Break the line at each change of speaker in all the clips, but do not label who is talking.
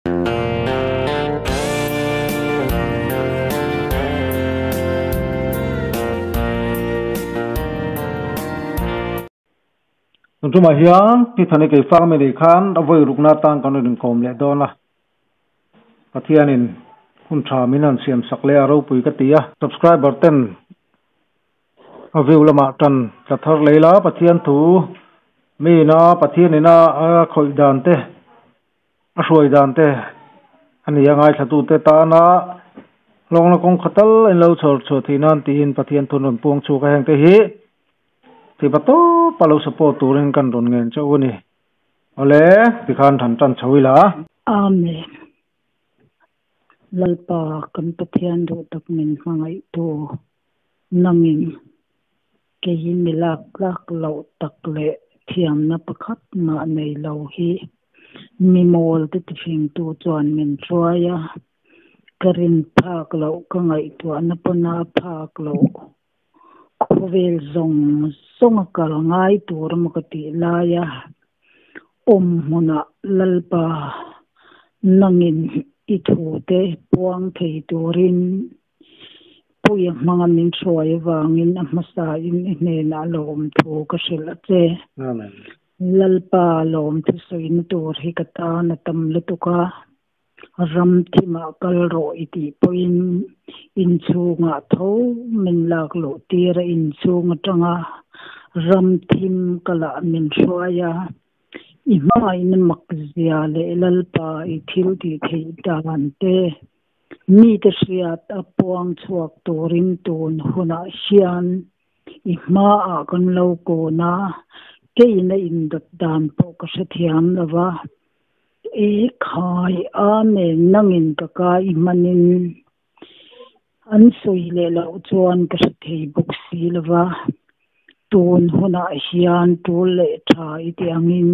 Tun tumah hian Pi Thani Keifang mi nei khan a vawi rukna atan kan rawn inkawm leh dawn a, Pathianin hun tha min han siam sak leh a ropui ka ti a, subscriber ten a view lamah tan tla thar leh ila Pathian thu miin a Pathianin a khawih dan te a hruai dan te a ni a ngaithlatute tana hlawkna kawngkha tal in lo chhawr chhuah theih nan tiin Pathian thu an rawn puang chhuak a hengte hi Tiva tawp a lo support turin kan rawn ngen che u a ni. Awle, tikhan han tan chho ila.
Amen. Lalpa kan Pathian duh tak min hmangaihtu nangin kei mi lak tlak loh tak leh thiamna pakhat mah nei lo hi mi mawl te tifingtu chuan min hruai a, ka rin phak loh ka ngaihtuahna pawn a phak loh. Khawvel zawng zawng a kal ngai tur emaw ka tih laia awm hmunah Lalpa nangin i thute puang thei turin Puia hmanga min hruai avangin a hmasain i hnenah lawmthu ka hrilh a che. Lalpa lawmthu sawina tur hi ka tan a tam lutuk a. Ram thimah kal rawh i tih pawhin inchhungah tho min lak luh tir a, inchhung atanga ram thim kalah min hruai a. I hmangaihna mak zia leh Lalpa i thil tih theih dan te mite hriat a puang chhuak turin tun hunah hian i hmaah kan lo kawn a, keina indawt dan pawh ka hrethiam lo va. E khai Amen nangin ka kai i hmanin an sawi leh loh chuan ka hre thei bawk si lova, tun hunah hian tul leh tha i ti angin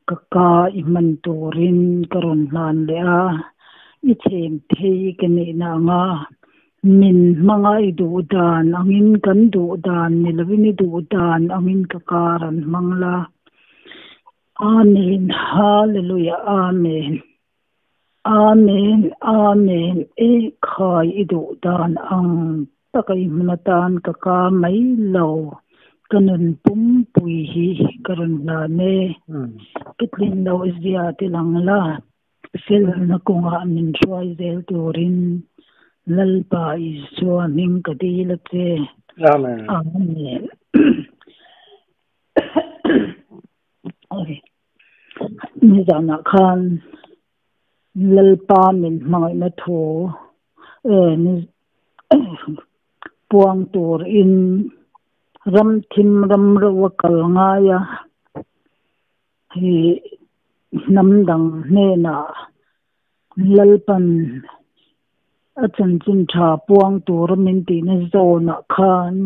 ka ka i hman turin ka rawn hlan leh a, i chhem thei ka nihna anga min hmanga i duh dan angin kan duh dan ni lovin i duh dan angin ka kar an hmang la. Amen Hallelujah Amen Amen Amen E khai i duh dan ang taka i hmun atan ka ka mai lo ka nun pumpui hi ka rawn hlan e ka tlin loh zia ti lang la felna kawngah min hruai zel turin Lalpa Isua hming ka dil a che
Amen
Amen. Nizanah khan Lalpa min hmangaihna thu puang turin ram thim ram reuh a kal ngai a, hei hnam dang hnenah Lalpan a chanchin tha puang tura min tihna zawnah khan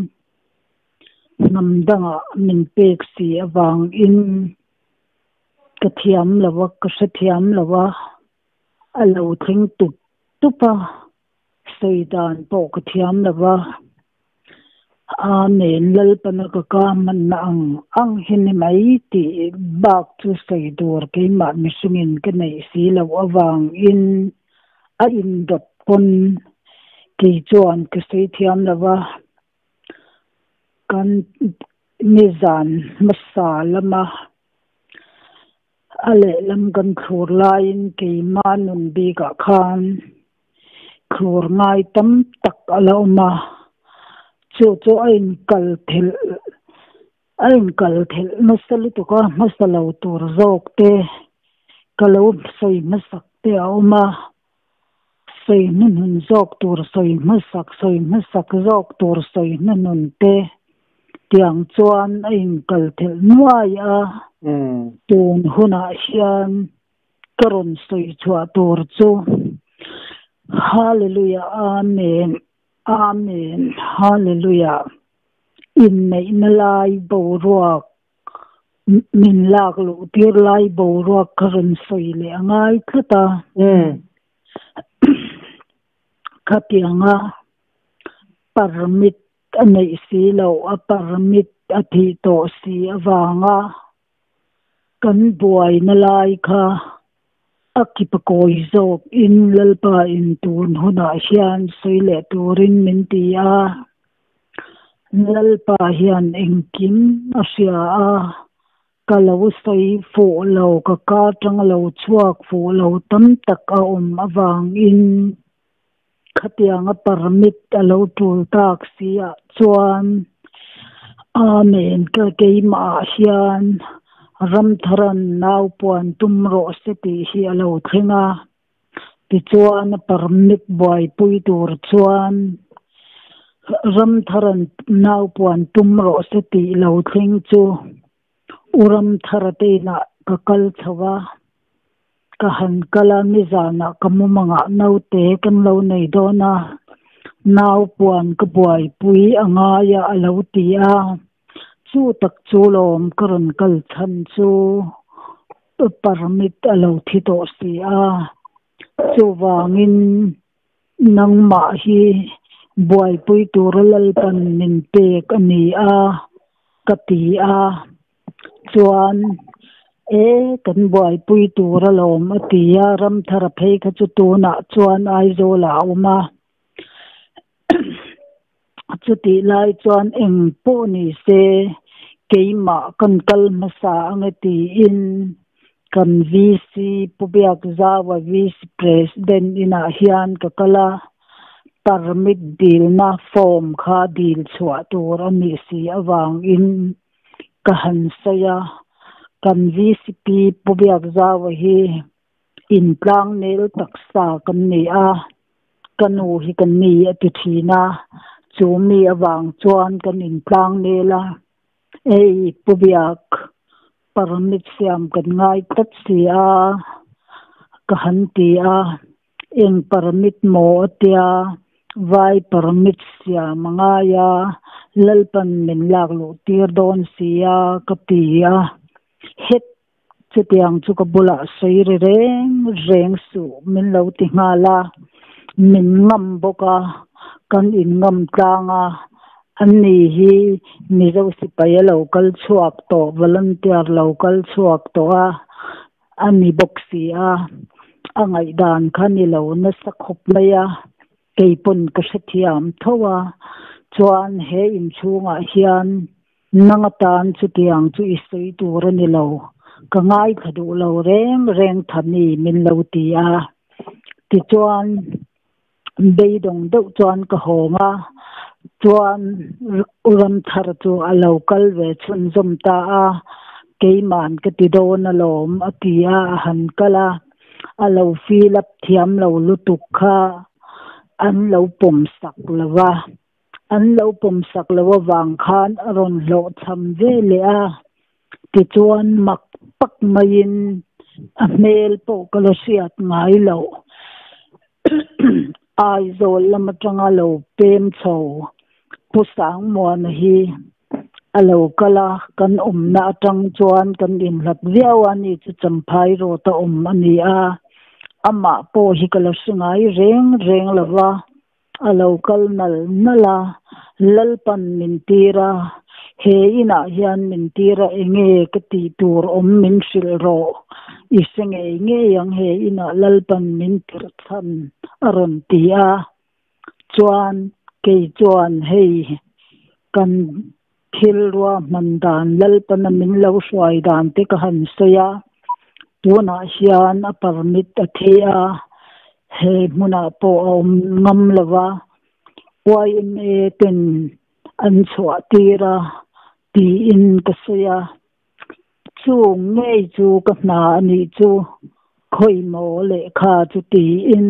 Hnam dangah min pek si avangin ka thiam lo a, ka hrethiam lo a, a lo thleng tup tup a, sawi dan pawh ka thiam lo a. Amen, Lalpana ka ka hmanna ang ang hi ni mai tih bak chu sawi tur keimah mihringin ka neih si loh avangin a indawt pawn kei chuan ka sawi thiam lo a. Kan nizan hmasa lama a lehlam kan thlur laiin keima nun bikah khan thlur ngai tam tak a la awm a, chu chu a inkal thelh a inkal thelh nasa lutuk a, hmasa lo tur zawk te ka lo sawi hmasak te a awm a. Sawi hnuhnun zawk tur sawi hmasak, sawi hmasak zawk tur sawi hnuhnun te tiang chuan a inkal thelh nuai a. Tun hunah hian ka rawn sawi chhuah tur chu Hallelujah Amen Amen Hallelujah inneihna lai boruak Min lak luh tir lai boruak kha rawn sawi leh a ngai tlat a. Khatianga permit a neih si loh, a permit a thih tawh si avanga kan buaina lai kha A kipa kawi zawk in Lalpa in tun hunah hian sawi leh turin min ti a. Lalpa hian engkim a hria a, ka lo sawi fuh lo, ka ka atang lo chhuak fuh lo tam tak a awm avangin khatianga permit a lo tul tak si ah chuan Amen ka keimah ah hian Ramtharan nau puan tum rawh se tih hi a lo thleng a. Tichuan a permit buaipui tur chuan Ramtharan nau puan tum rawh se tih lo thleng chu U Ramthara te inah ka kal chho a, ka han kal a, nizanah ka mumangah naute kan lo nei dawn a, nau puan ka buaipui a ngai a a lo ti a, chu tak chu lawm ka rawn kal chhan chu permit a lo thi tawh si a, chuvangin nangmah hi buaipui tura Lalpan min pek a ni a, ka ti a, chuan e kan buaipui tur alawm a ti a, Ramthara phei kha chu tunah chuan Aizawlah a awm a, chutih lai chuan eng pawh ni se keimah kan kal hmasa ang e tiin kan VC Pu Biakzaua VC President inah hian ka kal a, permit dilna form kha dil chhuah tur a nih si avangin ka han sawi a, kan VCP Pu Biakzaua hi intlang nel taksa kan ni a, ka nu hi ka ni a ti thin a, chu mi avang chuan kan intlang nel a, hei Pu Biak permit siam kan ngai tlat si a ka han ti a, eng permit maw a tia vai permit siam a ngai a, Lalpan min lak luh tir dawn si a ka ti a, het chutiang chu ka bulah sawi ri reng reng suh min lo ti nghal a, min ngam bawk a, kan inngam tlang a. Ani hi Mizo sipai a lo kal chhuak tawh, volunteer lo kal chhuak tawh a, a ni bawk si a, a ngaihdan kha ni lo nasa khawp mai a, kei pawn ka hrethiam tho a, chuan he inchhungah hian nang atan chutiang chu i sawi tur a ni lo, ka ngaithla duh lo reng reng Thani min lo ti a, tichuan. Beidawng deuh chuan ka hawng a, chuan U Ramthar chu a lo kal ve chhunzawm ta a, keiman ka ti dawn alawm a ti a, a han kal a, a lo fill up thiam lo lutuk kha an lo pawm sak lo va, an lo pawm sak lo avang khan a rawn hlawhchham ve leh a, tichuan mak tak maiin a hmel pawh ka la hriat ngai loh. Aizawl lam atanga lo pem chho Pu Sangmuana hi a lo kal a, kan awmna atang chuan kan inhlat viau a ni chu Champhai Road a awm a ni a, amah pawh hi ka lo hre ngai reng reng lo va, a lo kal nal nal a, Lalpan min tir a, he inah hian min tir a enge ka tih tur awm min hrilh rawh, i hre ngei ngei ang he inah Lalpan min tirh chhan a rawn ti a, chuan kei chuan hei kan thil ruahman dan Lalpana min lo hruai dan te ka han sawi a, tunah hian a permit a thi a, he hmunah pawh a awm ngam lo va, YMA ten an chhuah tir a tiin ka sawi a, chung ngei chu ka hna a nih chu khawimaw lehkha chu tiin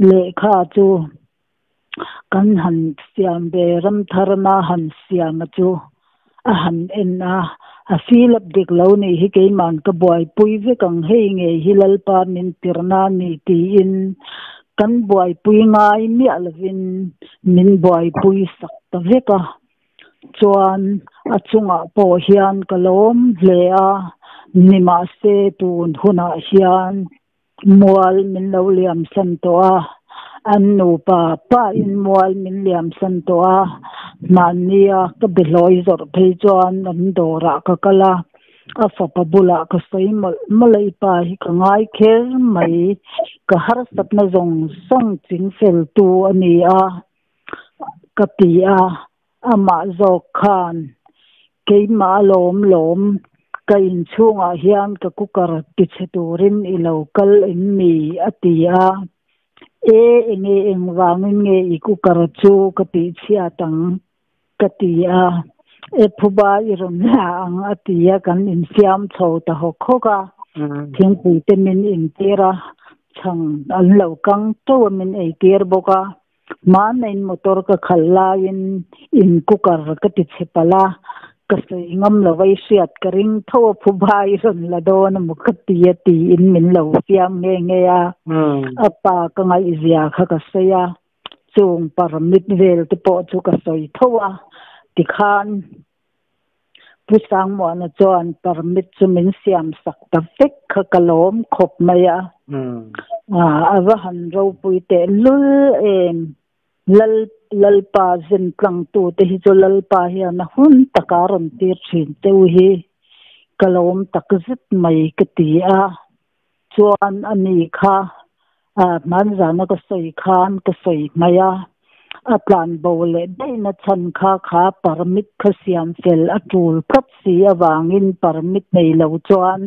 lehkha chu Kan han siam ve Ramtharna han siam a chu a han en a, a feel up dik lo nih hi keiman ka buaipui vek ang hei ngei hi Lalpa min tirhna a ni tiin kan buaipui ngai miah lovin min buaipui sak ta vek a, chuan a chungah pawh hian ka lawm hle a, nimahse tun hunah hian Mual min lo liamsan tawh a, an nupa pahin mual min liamsan tawh a, hmannia ka behlawi zawrh phei chuan an dawrah ka kal a. A fapa bulah ka sawi mawlh mawlh a, i pa hi ka ngai kher mai, ka harsatna zawng zawng chingfeltu a ni a, ka ti a, amah zawk khan keimah alawm lawm, ka inchhungah hian ka cooker tichhe turin i lo kal em mi? a ti a, E, enge engvangin nge i cooker chu ka tihchhiat ang? Ka ti a, E phuba i rawn la ang a ti a, kan infiam chho ta hawk hawk a, thingpui te min intir a, chhang an lo kang teuh a min eitir bawk a, hmannain motor ka khalh laiin in cooker ka ti chhe palh a, ka sawi ngam lo va i hriat ka ring tho a phuba i rawn la dawn a maw ka ti a tiin min lo fiam nghe nghe a, a pa ka ngaihzia kha ka sawi a. Chung permit vel te pawh chu ka sawi tho a, tikhan Pu Sangmuana chuan permit chu min siam sak ta vek kha ka lawm khawp mai a. A va han ropui teh lul em! Lal Lalpa zen tlangtu te hi chu Lalpa hian a hun taka rawn tir thin teuh hi ka lawm takzet mai ka ti a. Chuan a ni kha hmanzana ka sawi khan ka sawi hmai a, a tlan bo leh daihna chhan kha kha permit kha siam fel a tul tlat si avangin permit nei lo chuan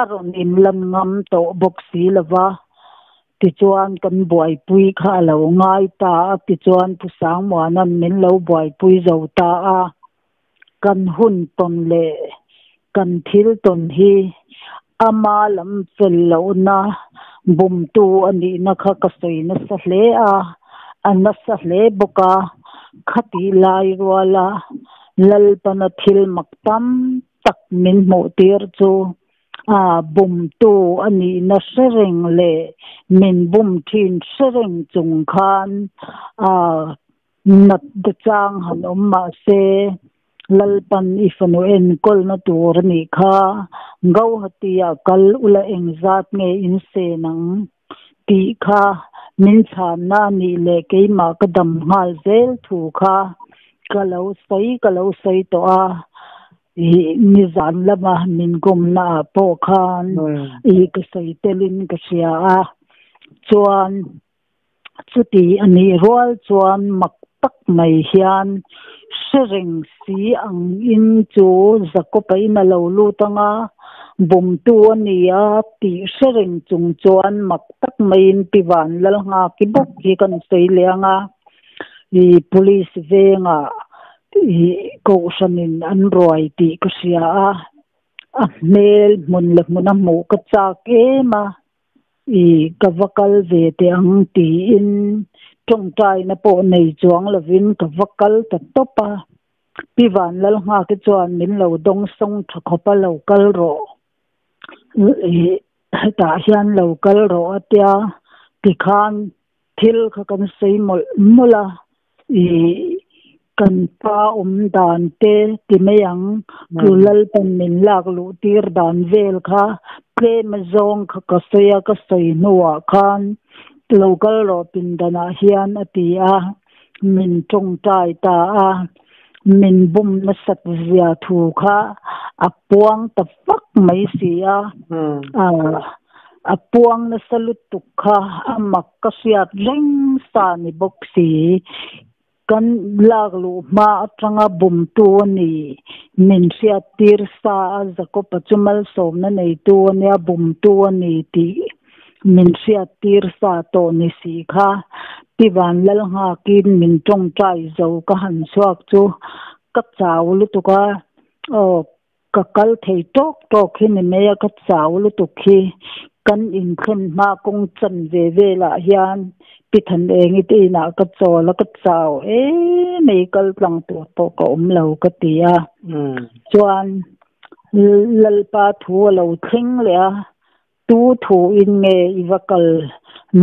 a rawn inlan ngam tawh bawk si lo va, tichuan kan buaipui kha a lo ngai ta a, tichuan Pu Sangmuana'n min lo buaipui zo ta a. Kan hun tawn leh kan thil tawn hi ama lam fel lohna bumtu a nihna kha ka sawi nasa hle a, a nasa hle bawk a. Khatih lai ruala Lalpana thil mak tam tak min hmuhtir chu a bumtu a nihna hre reng leh min bum thin hre reng chung khan a Nat te chang han awm mah se, Lalpan i fanu enkawlna tur a nih kha, Gauhati-ah kal ula engzat nge in sen ang? tih kha min chhanna a nih leh keimah ka dam nghal zel thu kha ka lo sawi ka lo sawi tawh a, ih nizan lama min kawmna ah pawh khan ih ka sawi telin ka hria a, chuan Chuti a nih rual chuan mak tak mai hian hre reng si ang in chu Jakob-a in a lo lut ang a, bumtu a ni a tih hre reng chung chuan mak tak maiin Pi Vanlalnghaki bawk hi kan sawi leh ang a, i Police vengah i kohhranin an ruai tih ka hria a, a hmel hmun leh hmuna hmuh ka chak em a. I ka va kal ve teh ang tiin tawngtaina pawh nei chuang lovin ka va kal ta tawp a. Pi Vanlalnghaki chuan min lo dawng sawng tha khawp a, lo kal rawh. I hetah hian lo kal rawh a tia tikhan thil kha kan sawi mawlh mawlh a. I kan pa awm dan te ti mai ang, chu Lalpan min lak luh tir dan vel kha tlem a zawng kha ka sawi a, ka sawi hnuah khan lo kal rawh pindanah hian a ti a, min tawngtai ta a, min bum nasat zia thu kha a puang ta fak mai si a, a puang nasa lutuk kha a mak Ka hriat reng sa ni bawk si. Kan lak luh hma atanga bumtu a ni. Min hriat tir sa a Jakob-a chu malsawmna neitu a nia, bumtu a ni tih min hriat tir sa tawh ni si kha. Pi Vanlalnghakin min tawngtai zo ka han chhuak chu ka chau lutuk a, aw Ka kal thei tawk tawk hi ni mai a, ka chau lutuk hi. Kan inthlen hma kawng chan ve velah hian Pi Thanengi te inah ka chawl a, ka chau em mai, kal tlang tur pawh ka awm lo ka ti a. Chuan Lalpa thu a lo thleng leh a, tu thu in nge i va kal,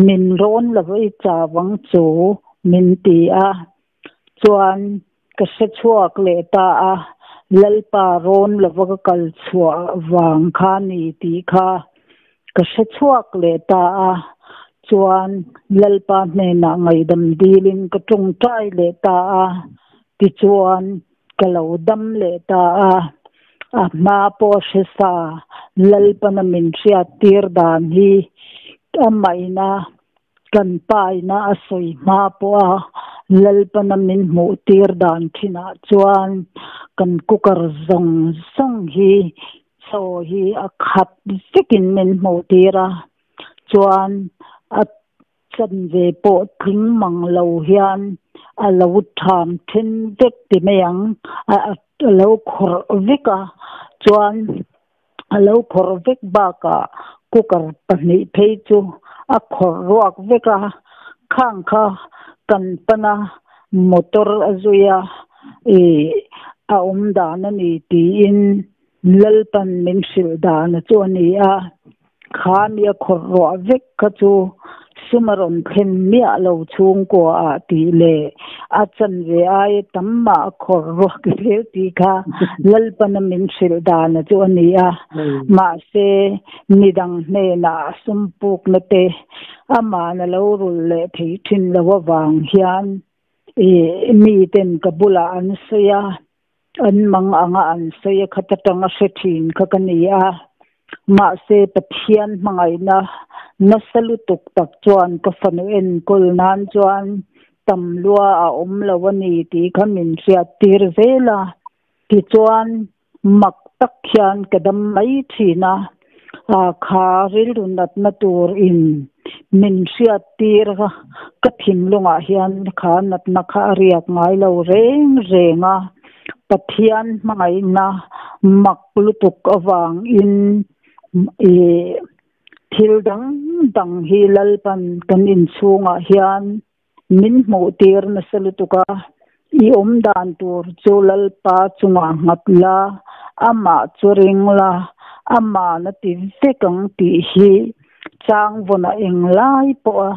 min rawn lo va i chau ang chu min ti a. Chuan ka hre chhuak leh ta a, Lalpa rawn lova ka kal chhuah vang kha ni tih kha ka hre chhuak leh ta a, chuan Lalpa hnenah ngaihdam dilin ka tawngtai leh ta a, tichuan ka lo dam leh ta a. A hma pawh hre sa Lalpana min hriat tir dan hi amaina kan paina a sawi hma pawha Lalpana min hmuh tir dan thinah chuan kan cooker zawng zawng hi chaw hi a khat vekin min hmuh tir a, chuan a Chanve pawh tling mang lo hian a lo ṭham then vek ti mai ang, a lo khawrh vek a, chuan a lo khawrh vek bakah cooker pahnih phei chu a khawrh ruak vek a, khang kha kan pan a, motor a zui a, ih a awm dan a ni tiin Lalpan min hrilh dan chu a ni a. Kha mi a khawrh ruah vek kha chu sum a rawn thlen miah lo chhungkua ah tih leh a chanve aia tam mah a khawrh ruak zel tih kha Lalpana min hrilh dana chu a ni a. Mahse, midang hnenah a sum pukna te aman a lo rulh leh thei thin lo avang hian miten ka bulah an sawi a. An mang anga an sawi a khat atanga hre thin kha ka ni a, mahse Pathian hmangaihna nasa lutuk tak chuan ka fanu enkawl nan chuan tam lua a awm lo a ni tih kha min hriat tir zel a, tichuan mak tak hian ka dam mai thin a, kha rilru natna tur in min hriat tir a, ka thinlungah hian kha natna kha a riak ngai lo reng reng a, Pathian hmangaihna mak lutuk avangin ih thil dang dang hi Lalpan kan inchhungah hian min hmuh tir nasa lutuk a, i awm dan tur chu Lalpa chungah nghat la, amah chu ring la, aman a ti vek ang tih hi changvawnah eng lai pawha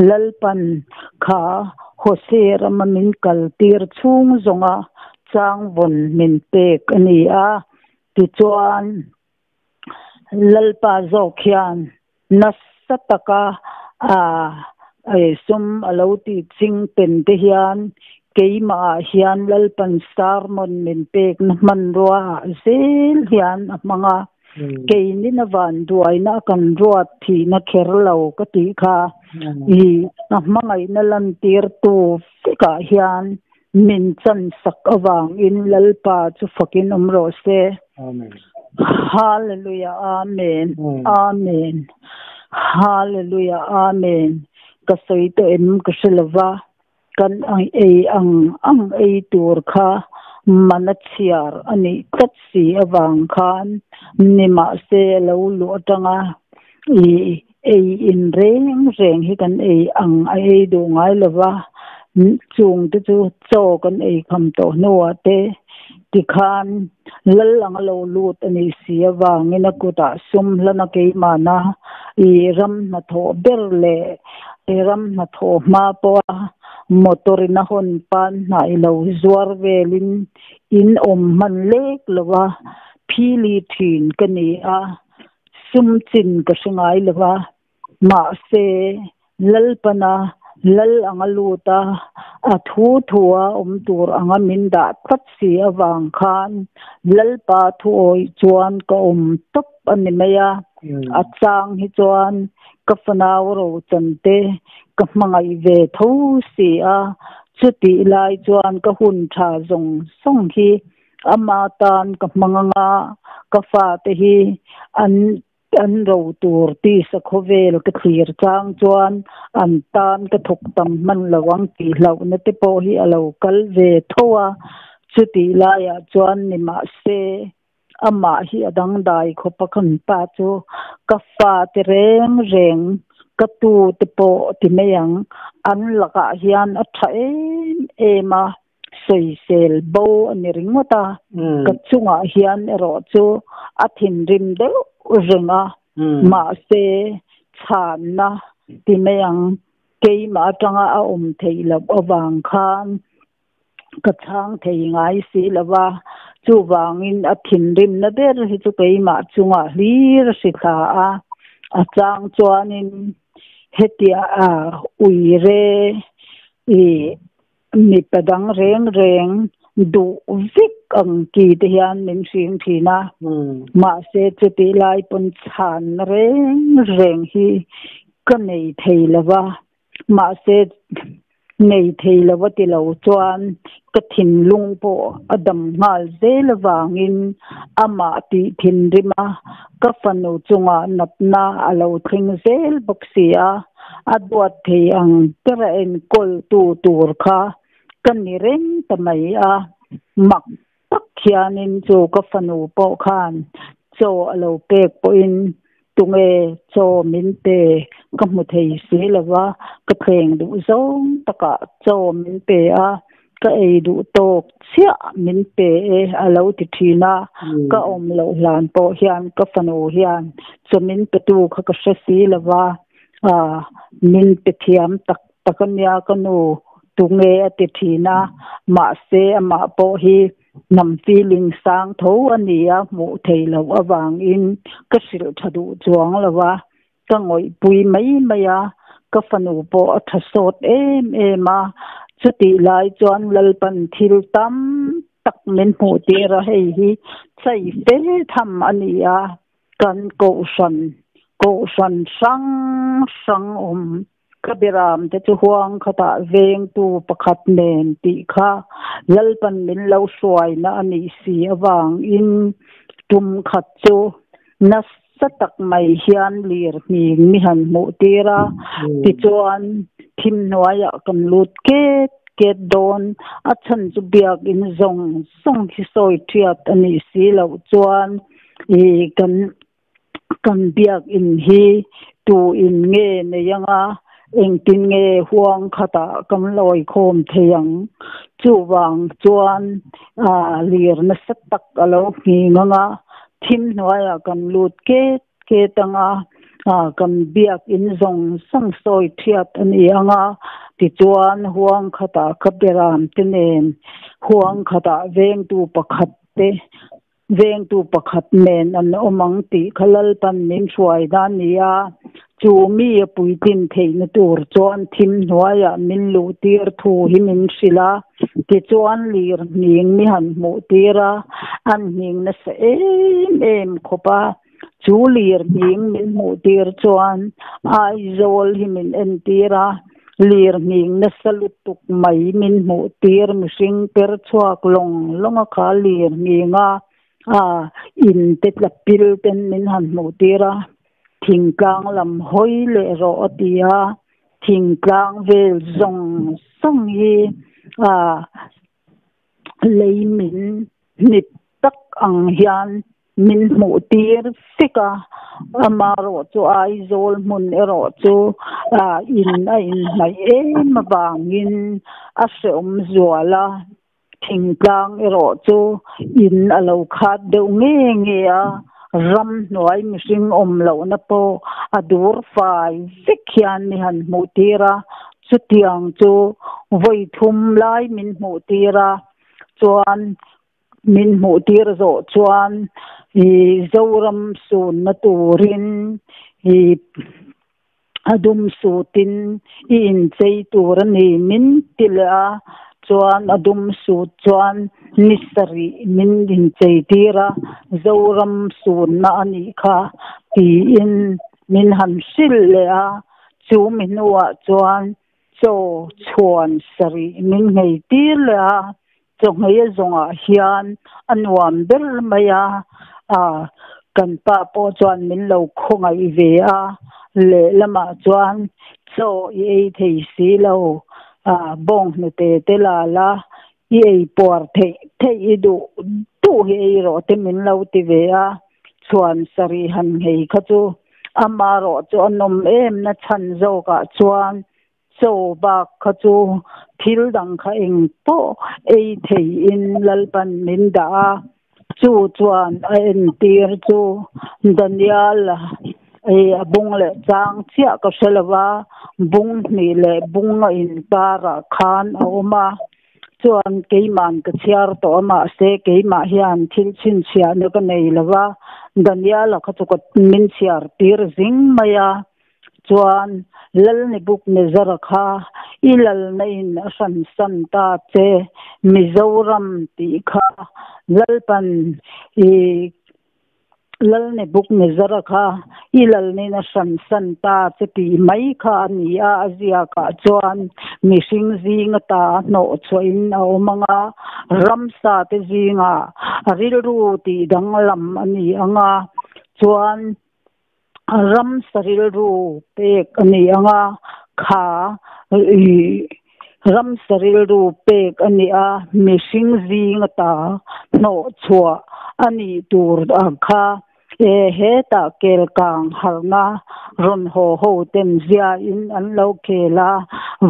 Lalpan kha Hose rama min kal tir chhung zawnga changvawn min pek a ni a, tichuan Lalpa zawk hian nasa taka sum a lo tih ching pen te hian keimahah hian Lalpan sermon min pekna hmanrua ah zel hian a hmang a, keinin a vanduaina a kan ruat thihna kher lo ka tih kha i a hmangaihna lantirtu vekah hian Min chan sak avangin Lalpa chu fakin awm rawh se.
Amen.
Hallelujah Amen. Amen. Hallelujah Amen. Ka sawi tawh em ka hre lova kan ang ei ang ang ei tur kha mana chhiar a nih tlat si avang khan nimahse a lo luh atanga i Ei in reng reng hi kan ei ang a ei duh ngai lova, chung te chu chaw kan ei kham tawh hnuah te tikhan lal ang a lo lut a nih si avangin a kutah sum hlana keimahna i ram hnathawh ber leh i ram hnathawh hma pawha motor in a hawn pan hnah i lo zuar velin in awm hman lek lova phili thin ka ni a. Sum chin ka hre ngai lo va, mahse Lalpana lal anga lut a, a thu thua awm tur anga min dah tlat si avang khan Lalpa thuawih chuan ka awm tawp a ni mai a. A chang hi chuan ka fanau rochan te ka hmangaih ve tho si a, chutih lai chuan ka hun tha zawng zawng hi Ama tan ka hmang anga ka fate hi an an ro tur tisa khawvel ka thlir chang chuan an tan ka thawk tam hman lo ang tih hlauhna te pawh hi a lo kal ve tho a, chutih laiah chuan ni mahse amah hi a dangdai khawp a kan pa chu ka fate reng reng ka tu te pawh ti mai ang an lakah hian a tha em em a. Sawisel bo a ni ringawt a, ka chungah hian erawh chu a thinrim deuh reng a, mahse chhanna ti mai ang, keimah atanga a awm theih loh avang khan ka chhang thei ngai si lo va, chuvangin a thinrimna ber hi chu keimah chungah hlir a hri thla a, a chang chuanin hetia uire ih Mipa dang reng reng duh vek ang ki te hian min hring thin a. Mahse chutih lai pawn chhanna reng reng hi ka nei thei lo va. Mahse nei thei lo va ti lo chuan ka thinlung pawh a dam nghal zel avangin amah tih thinrim a ka fanu chungah natna a lo thleng zel bawk si a, a duat thei ang bera enkawltu tur kha ka ni reng ta mai a, mak tak hianin chu ka fanu pawh khan chaw a lo pek pawhin tunge chaw min pe ka hmu thei si lo va, ka thleng duh zawng takah chaw min pe a, ka ei duh tawk chiah min pe e a lo ti thin a, ka awm loh hlan pawh hian ka fanu hian chaw min petu kha ka hre si lo va, min pe thiam tak tak a nia ka nu tunge a ti thin a, mahse amah pawh hi hnam feeling sang tho a ni a, hmuh theih loh avangin ka hrilh tha duh chuang lo a, ka ngawihpui mai mai a, ka fanu pawh a tha sawt em em a, chutih lai chuan Lalpan thil tam tak min hmuh tir a, hei hi chai fel tham a ni a, kan kohhran kohhran hrang hrang awm Ka biram te chu huang khatah vengtu pakhat nen tih kha Lalpan min lo hruaina a nih si avangin tum khat chu nasa tak mai hian lir hming mi han hmuh tir a, tichuan thim hnuaiah kan lut ket ket dawn, a chhan chu biakin zawng zawng hi sawi thiat a nih si loh chuan i kan Kan biakinn hi tu in nge nei anga engtin nge huang khatah kan lawi khawm thei ang? Chuvang chuan lir nasa tak a lo nghing anga thim hnuaiah kan lut ket ket anga kan biakinn zawng zawng sawi thiat a ni anga tichuan huang khatah ka beram te nen huang khatah vengtu pakhat te Vengtu pakhat nen an awm ang tih kha Lalpan min hruai dan ni a, chu mi a puitlin theihna tur chuan thim hnuaiah min luhtir thu hi min hrilh a, tichuan lir hning mi han hmuhtir a, an hning nasa em em khawp a, chu lir hning min hmuhtir chuan Aizawl hi min entir a, lir hning nasa lutuk mai min hmuh tir mihring per chhuak lawng lawng a kha lir hning a in te tla pil ten min han hmuh tir a thingtlang lam hawi leh rawh a ti a thingtlang vel zawng zawng hi lei min hnip tak ang hian min hmuh tir fek a, amarawh chu Aizawl hmun erawh chu in a inhnaih em avangin a hrehawm zual a, thingtlang erawh chu in a lo khat deuh nge nge a, ramhnuai mihring awm lohna pawh a dur fai vek hian mi han hmuh tir a, chutiang chu vawi thum lai min hmuh tir a, chuan Min hmuh tir zawh chuan i Zoram sunna turin i a dum sutin i inchei tur a ni min ti leh a, chuan a dum sut chuan ni sarih min inchei tir a, Zoram sunna a nih kha tiin min han hrilh leh a, chu mi hnuah chuan Chaw chhuan sarih min nghei tir leh a, chaw nghei a zawngah hian a nuam ber mai a, kan pa pawh chuan min lo khawngaih ve a, lehlamah chuan chaw i ei thei si lo, bawng hnute te la la, i ei puar theih theih i duh duh hi ei rawh te min lo ti ve a, chhuan sarih han nghei kha chu Amarawh chu a nawm em na chhan zawkah chuan chaw bak kha chu thil dang kha eng pawh ei theiin Lalpan min dah a, chu chuan a entir chu Daniel ei a bung leh chang chiah ka hre lo va, bung hnih leh bung a inkarah khan a awm a. Chuan keima'n ka chhiar tawh a, mahse keimah hian thil chhinchhiahna ka nei lo va, Daniela kha chu ka min chhiar tir zing mai a. Chuan Lalnibuknezara kha I lalna in a hransan ta che Mizoram tih kha Lalpan i Lal Nebuknezara kha i lalna in a hransan ta che tih mai kha a ni a, a ziakah chuan mihring zing ata a hnawhchhuah in a awm ang a, ramsa te zingah a rilru tih danglam a ni ang a, chuan ramsa rilru pek a ni ang a, kha ih ramsa rilru pek a ni a, mihring zing ata hnawhchhuah a nih tur ang kha e hetah kel kang harhna rawn haw ho ten ziain an lo khel a,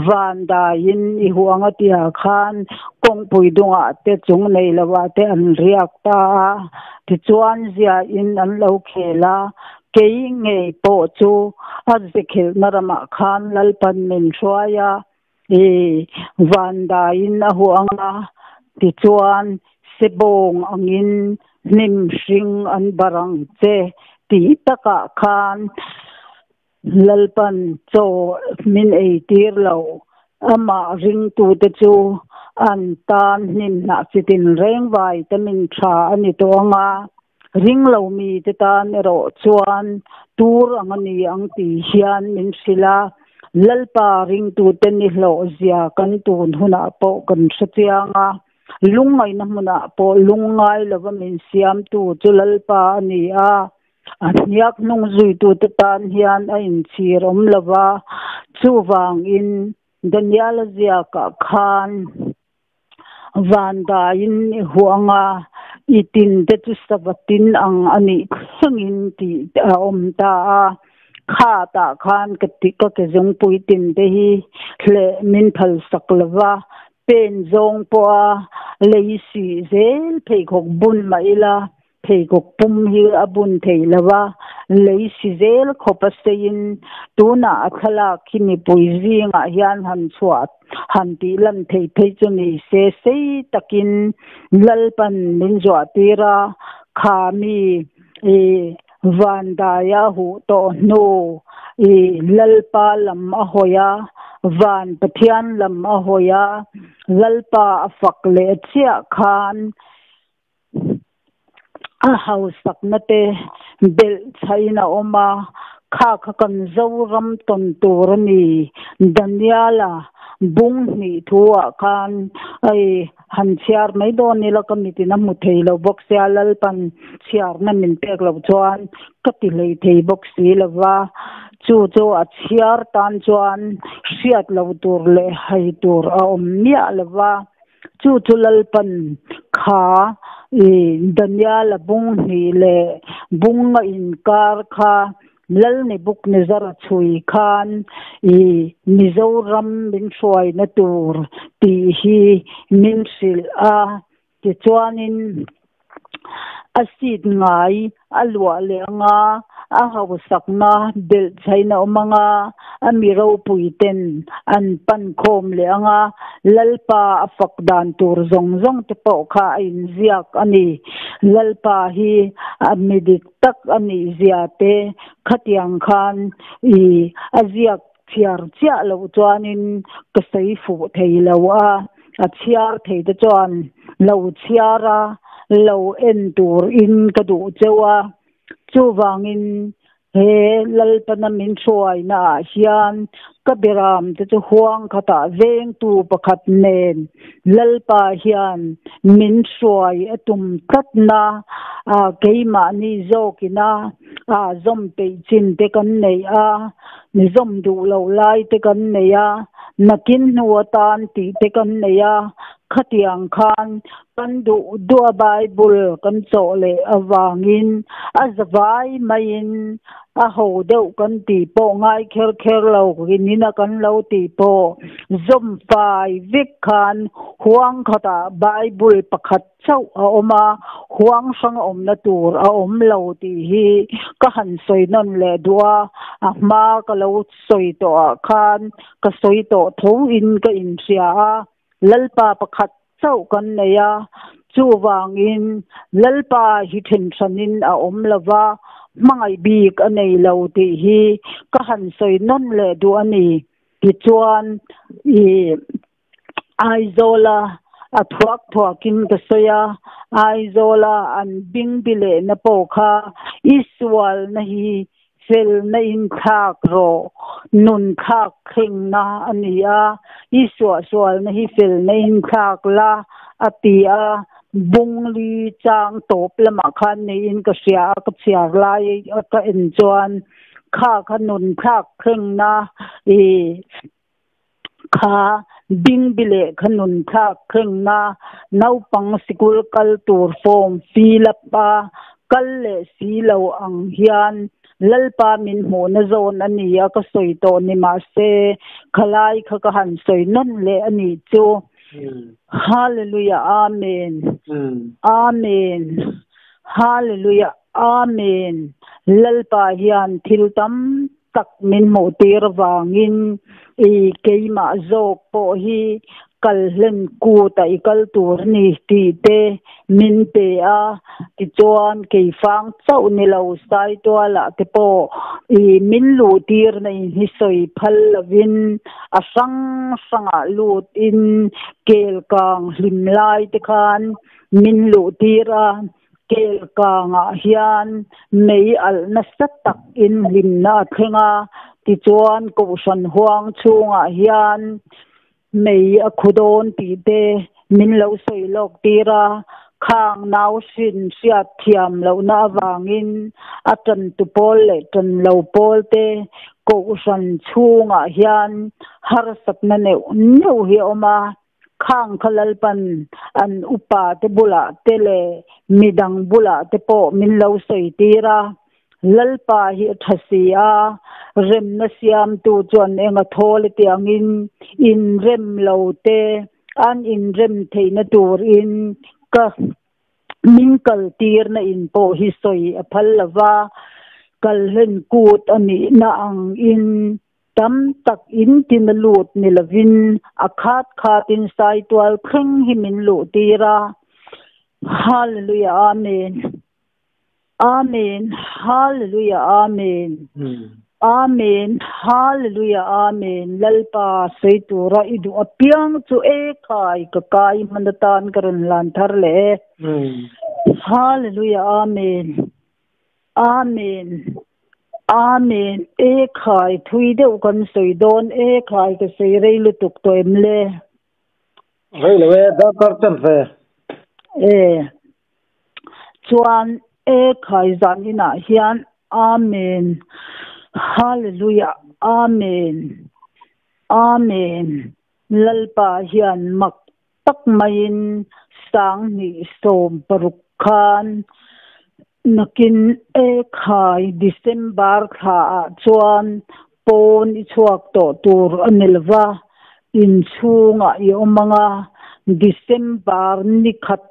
van daiin i huang a tia khan kawngpui dungah te chung nei lovah te an riak ta a. Tichuan ziain an lo khel a, kei ngei pawh chu a zekhelhna ramah khan Lalpan min hruai a, i vandaiin a huang a, tichuan sebawng angin hnim hring an bar ang che tih takah khan Lalpan chaw min eitir lo, amah ringtute chu an tan hnimhnah chitin reng vitamin tha a ni tawh ang a, ringlo mite tan erawh chuan tur ang a ni ang tih hian min hrilh a, Lalpa ringtute nihlawh zia kan tun hunah pawh kan hre chiang a, lungngaihna hmunah pawh lungngai lova min siamtu chu Lalpa a ni a. A hniak hnung zuitute tan hian a inchhir awm lo va, chuvangin Daniel-a ziakah khan vandaiin i huang a, i tinte chu sava tin ang a nih thlengin tih a awm ta a. Khatah khan ka ka ke zungpui tinte hi hleh min phalsak lo va, pen zawng pawha lei sih zel pheikhawk bun mah ila Pheikhawk pum hi a bun thei lo a, lei si zel khawp a seiin tunah a thlalak hi mipui zingah hian han chhuah han tih lan theih phei chu ni se sei takin Lalpan min zuah tir a, kha mi i vandaia huh tawh hnu i Lalpa lam a hawi a, van Pathian lam a hawi a, Lalpa a fak leh chiah khan A hausakna te belh chhain a awm a, kha kha kan Zoram tawn tur a ni. Daniela bung hnih thu ah khan ei han chhiar mai dawn ila ka mitin a hmu thei lo bawk sia, Lalpan chhiarna min pek loh chuan ka ti hlei thei bawk si lo va, chu chu a chhiar tan chuan hriat loh tur leh hai tur a awm miah lo va. Chu chu Lalpan kha i Daniela bung hnih leh bung a inkar kha Lal Nebuknezara chhui khan i Mizoram min hruaina tur tih hi min hrilh a. Tichuanin a seat ngai a luah leh ang a, a hausakna belh chhain a awm ang a, a mi ropui ten an pan khawm leh ang a, Lalpa a fak dan tur zawng zawng te pawh kha a inziak a ni. Lalpa hi a mi dik tak a nih zia te khatiang khan i a ziak chhiar chiah loh chuanin ka sawi fuh thei lo a, a chhiar thei te chuan lo chhiar a, lo en tur in ka duh cheu a, chuvangin he Lalpana min hruaina ah hian ka biram te chu huang khatah vengtu pakhat nen Lalpa hian min hruai a tum tlatna keimahni zawkina a zawm peih chin te kan nei a, mi zawm duh loh lai te kan nei a, nakin hnu atan tih te kan nei a, khatiang khan kan duh duh a Bible kan chawh leh avangin a zavai maiin a ho deuh kan tih pawh ngai kher kher lo nina kan lo tih pawh zawm fai vek khan huang khatah Bible pakhat chauh a awm a, huang hrang awmna tur a awm lo tih hi ka han sawi nawn leh duh a, a hma ka lo sawi tawh ah khan ka sawi tawh tho in ka inhria a, Lalpa pakhat chauh kan nei a, chuvangin Lalpa hi then hranin a awm lo va, hmangaih bik a nei lo tih hi ka han sawi nawn leh duh a ni. Tichuan i Aizawla a thuak thuakin ka sawi a, Aizawla an bingbi lehna pawh kha i sualna hi felna in thlak rawh, nun thlak thlengna a ni a, i suahsualna hi felna in thlak la a ti a, Bungli chang tawp lamah khan niin ka hria a, ka chhiar lai a ka en chuan kha kha nun thlak thlengna i kha bingbi leh kha nun thlak thlengna naupang sikul kal tur form fill up a kal leh si lo ang hian Lalpa min hmuhna zawn a ni a ka sawi tawh ni mahse khalai kha ka han sawi nawn leh a nih chu. Hallelujah Amen Amen Hallelujah Amen Lalpa hian thil tam tak min hmuh tir avangin i keimah zawk pawh hi kal hlen kut a i kal tur a ni tih te min pe a, tichuan keifang chauh ni lo Saitualah te pawh i min luh tirna in hi sawi phal lovin a hrang hrangah lut in kel kang hlim lai te khan min luh tir a. Kel kangah hian mei alh nasa tak in hlimna a thleng a, tichuan Kohhran huang chhungah hian mei a khu dawn tih te min lo sawi lawk tir a, khang nau hrin hriat thiam lohna avangin a tantu pawl leh tan lo pawl te Kohhran chhungah hian harsatna neuh neuh hi a awm a. Khang kha Lalpan an upa te bulah te leh midang bulah te pawh min lo sawi tir a, Lalpa hi a tha si a, remna siamtu chuan eng a thawl e tiangin inrem lo te an inrem theihna turin ka min kal tirna in pawh hi sawi a phal lo va, kalhlen kut a nihna ang in Tam tak in tin a lut ni lovin a khat khatin Saitual thleng hi min luh tir a. Hallelujah Amen Amen Hallelujah Amen Amen Hallelujah Amen Lalpa sawi tura i duh apiang chu e khai ka kai hman atan ka rawn hlan thar leh e. Hallelujah Amen Amen. Amen. E khai thui deuh kan sawi dawn e khai ka sawi rei lutuk tawh em le.
Rei lo e, darkar chan ve.
E. Chuan e khai zan inah hian Amen. Hallelujah. Amen. Amen. Lalpa hian mak tak maiin 2016 khan nakin e khai December thla ah chuan pawn i chhuak tawh tur a ni lova, inchhungah i awm anga December ni khat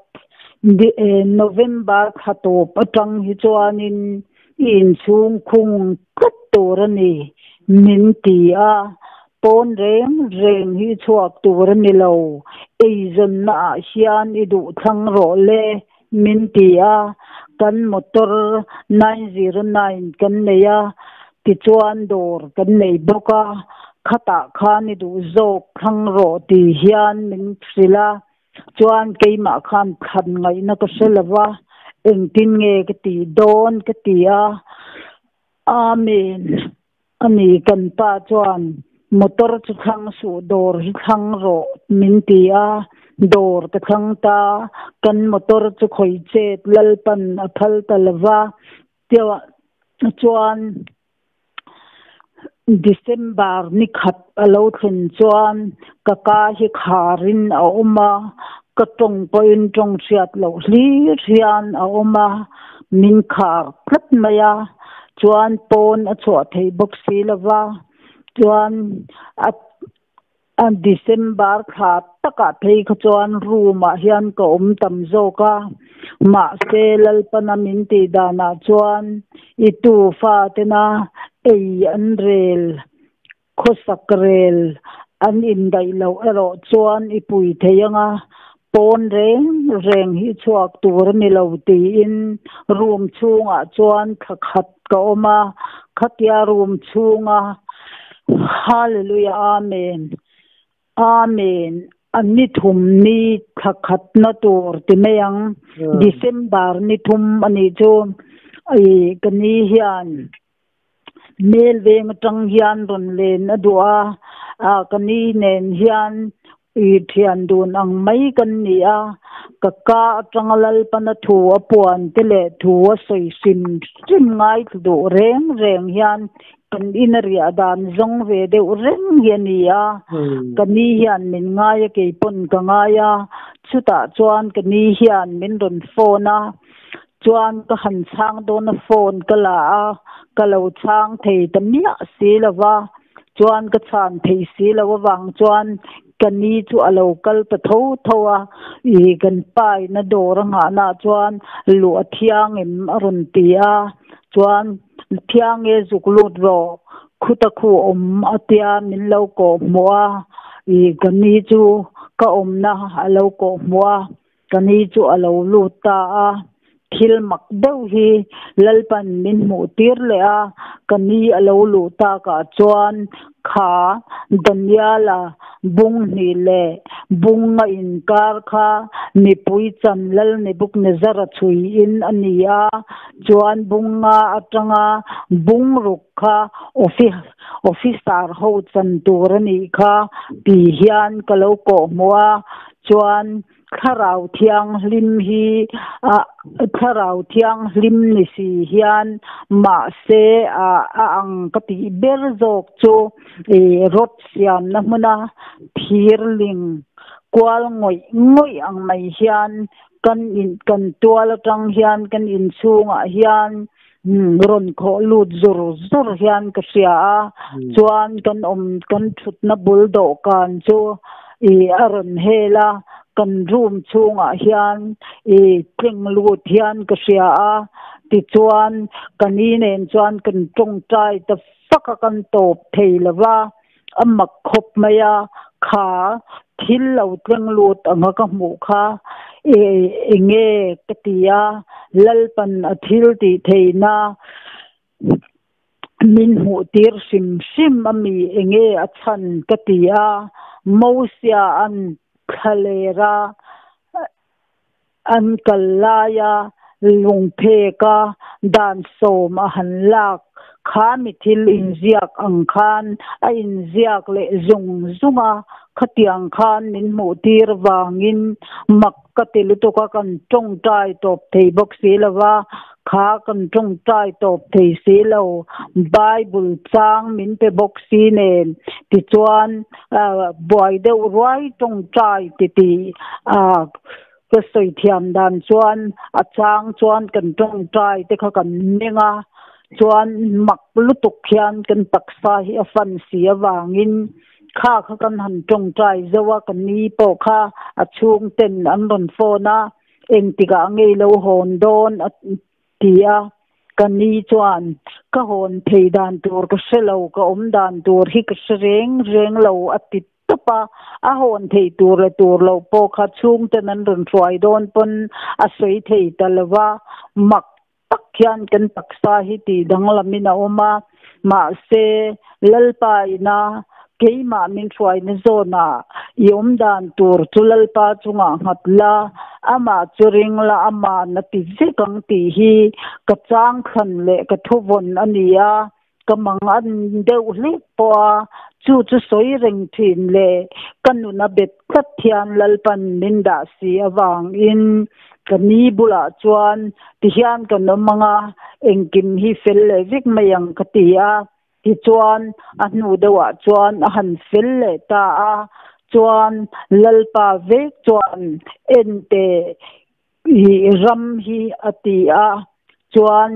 November thla tawp atang hi chuanin I inchhung khung tlat tur a ni, min ti a. Pawn reng reng hi chhuak tur a ni lo, eizawnna ah hian i duh thlang rawh le, min ti a. Kan motor 909 kan nei a, tichuan dawr kan nei bawk a, khatah khan i duh zawk thlang rawh ti hian min hrilh a. Chuan keimah khan thlan ngaihna ka hre lo va, engtin nge ka tih dawn ka ti a. Amen. A ni, kan pa chuan motor chu thlang suh, dawr hi thlang rawh min ti a. Dawr ka thlang ta, kan motor chu khawi chet Lalpan a phal ta lo va. Chuan December ni khat a lo thlen chuan ka ka hi kharin a awm a, ka tawng pawhin tawng hriat loh hlir hian a awm a, min khar tlat mai a, chuan pawn a chhuah theih bawk si lo va, chuan a A December thla takah phei kha chuan room ah hian ka awm tam zawk a, mahse Lalpana min tih danah chuan i tu fa tena ei an rel, khawsak rel an indaih loh erawh chuan i pui thei anga pawn reng reng hi chhuak tur a ni lo tiin room chhungah chuan thla khat ka awm a, khatia room chhunga. Hallelujah Amen Amen A ni thum ni thla khatna tur ti mai ang December ni thum a nih chu i ka ni hian Mel veng atang hian rawn len a duh a, ah ka ni nen hian i thian dun ang mai kan ni a, ka ka atanga Lalpana thu a puan te leh thu a sawi hrim hrim ngaithla duh reng reng hian kan in a riah dan zawng ve deuh reng hi a ni a, ka ni hian min ngai a keipawn ka ngai a, chutah chuan ka ni hian min rawn phone a, Chuan ka han chhang dawn a phone ka la a, ka lo chhang thei ta miah si lo va, chuan ka chhan thei si lo avang chuan ka ni chu a lo kal ta tho tho a, ih kan pa in a dawr a nghahna ah chuan luh a thiang em a rawn ti a, chuan thiang e zuk lut rawh khuta khu awm a tia min lo kawh hmuh a, ih ka ni chu ka awmna a lo kawh hmuh a. Ka ni chu a lo lut ta a, thil mak deuh hi Lalpan min hmuh tir leh a, ka ni a lo luh takah chuan kha Daniela bung hnih leh bunga inkar kha mipui chan Lal Nebuchadnezzar-a chhui in a ni a, chuan bunga atanga bung ruk kha officer ho chan tur a nih kha ti hian ka lo kawhhmuh a, Chuan Thlarau Thianghlim hi a Thlarau Thianghlim ni si hian mahse a a ang ka tih ber zawk chu i rod siamna hmuna thirling kual ngawih ngawih ang mai hian kan in kan tual atang hian kan inchhungah hian rawn khawh lut zur zur hian ka hria a, chuan kan awm kan thutna bul dawhkan chu ih a rawn hel a, kan room chhungah hian ih tleng lut hian ka hria a, tichuan ka ni nen chuan kan tawngtai ta fak a kan tawp thei lo va. A mak khawp mai a, kha thil lo tleng lut anga ka hmuh kha e enge ka ti a, Lalpan a thil tih theihna min hmuh tir hrim hrim a mi enge a chhan ka ti a, Mosia an thlaler a, an kal laia lungpheka dan sawm a han lak kha mi thil inziak ang khan a inziak leh zung zung a, khatiang khan min hmuh tir vangin mak ka ti lutuk a, kan tawngtai tawp thei bawk si lo va, kha kan tawngtai tawp thei si lo, Bible chang min pe bawk si nen tichuan buai deuh ruai tawngtai titih a ka sawi thiam dan chuan a chang chuan kan tawngtai te kha kan meng a chuan mak lutuk hian kan taksa hi a fan si avangin kha kha kan han tawngtai zo a ka ni pawh kha a chhungten an rawn phone a engtikah ngei lo hawn dawn a ti a, ka ni chuan ka hawn thei dan tur ka hre lo, ka awm dan tur hi ka hre reng reng lo a ti tawp a, a hawn thei tur leh tur lo pawh kha chhungten an rawn hruai dawn pawn a sawi thei ta lo va, mak tak hian kan taksa hi tih danglamin a awm a, mahse Lalpa ina keimah min hruaina zawnah i awm dan tur chu Lalpa chungah nghat la, amah chu ring la, ama'n a ti vek ang tih hi ka changthlan leh ka thuvawn a ni a, ka mang an deuh hlek pawh a, chu chu sawi reng thin leh ka nun a bet tlat hian Lalpan min dah si avangin ka ni bulah chuan tihian kan awm ang a, engkim hi fel leh vek mai ang ka ti a. Tichuan, a hnu deuhah chuan a han fel leh ta a, chuan Lalpa vek chuan en teh i ram hi a ti a, chuan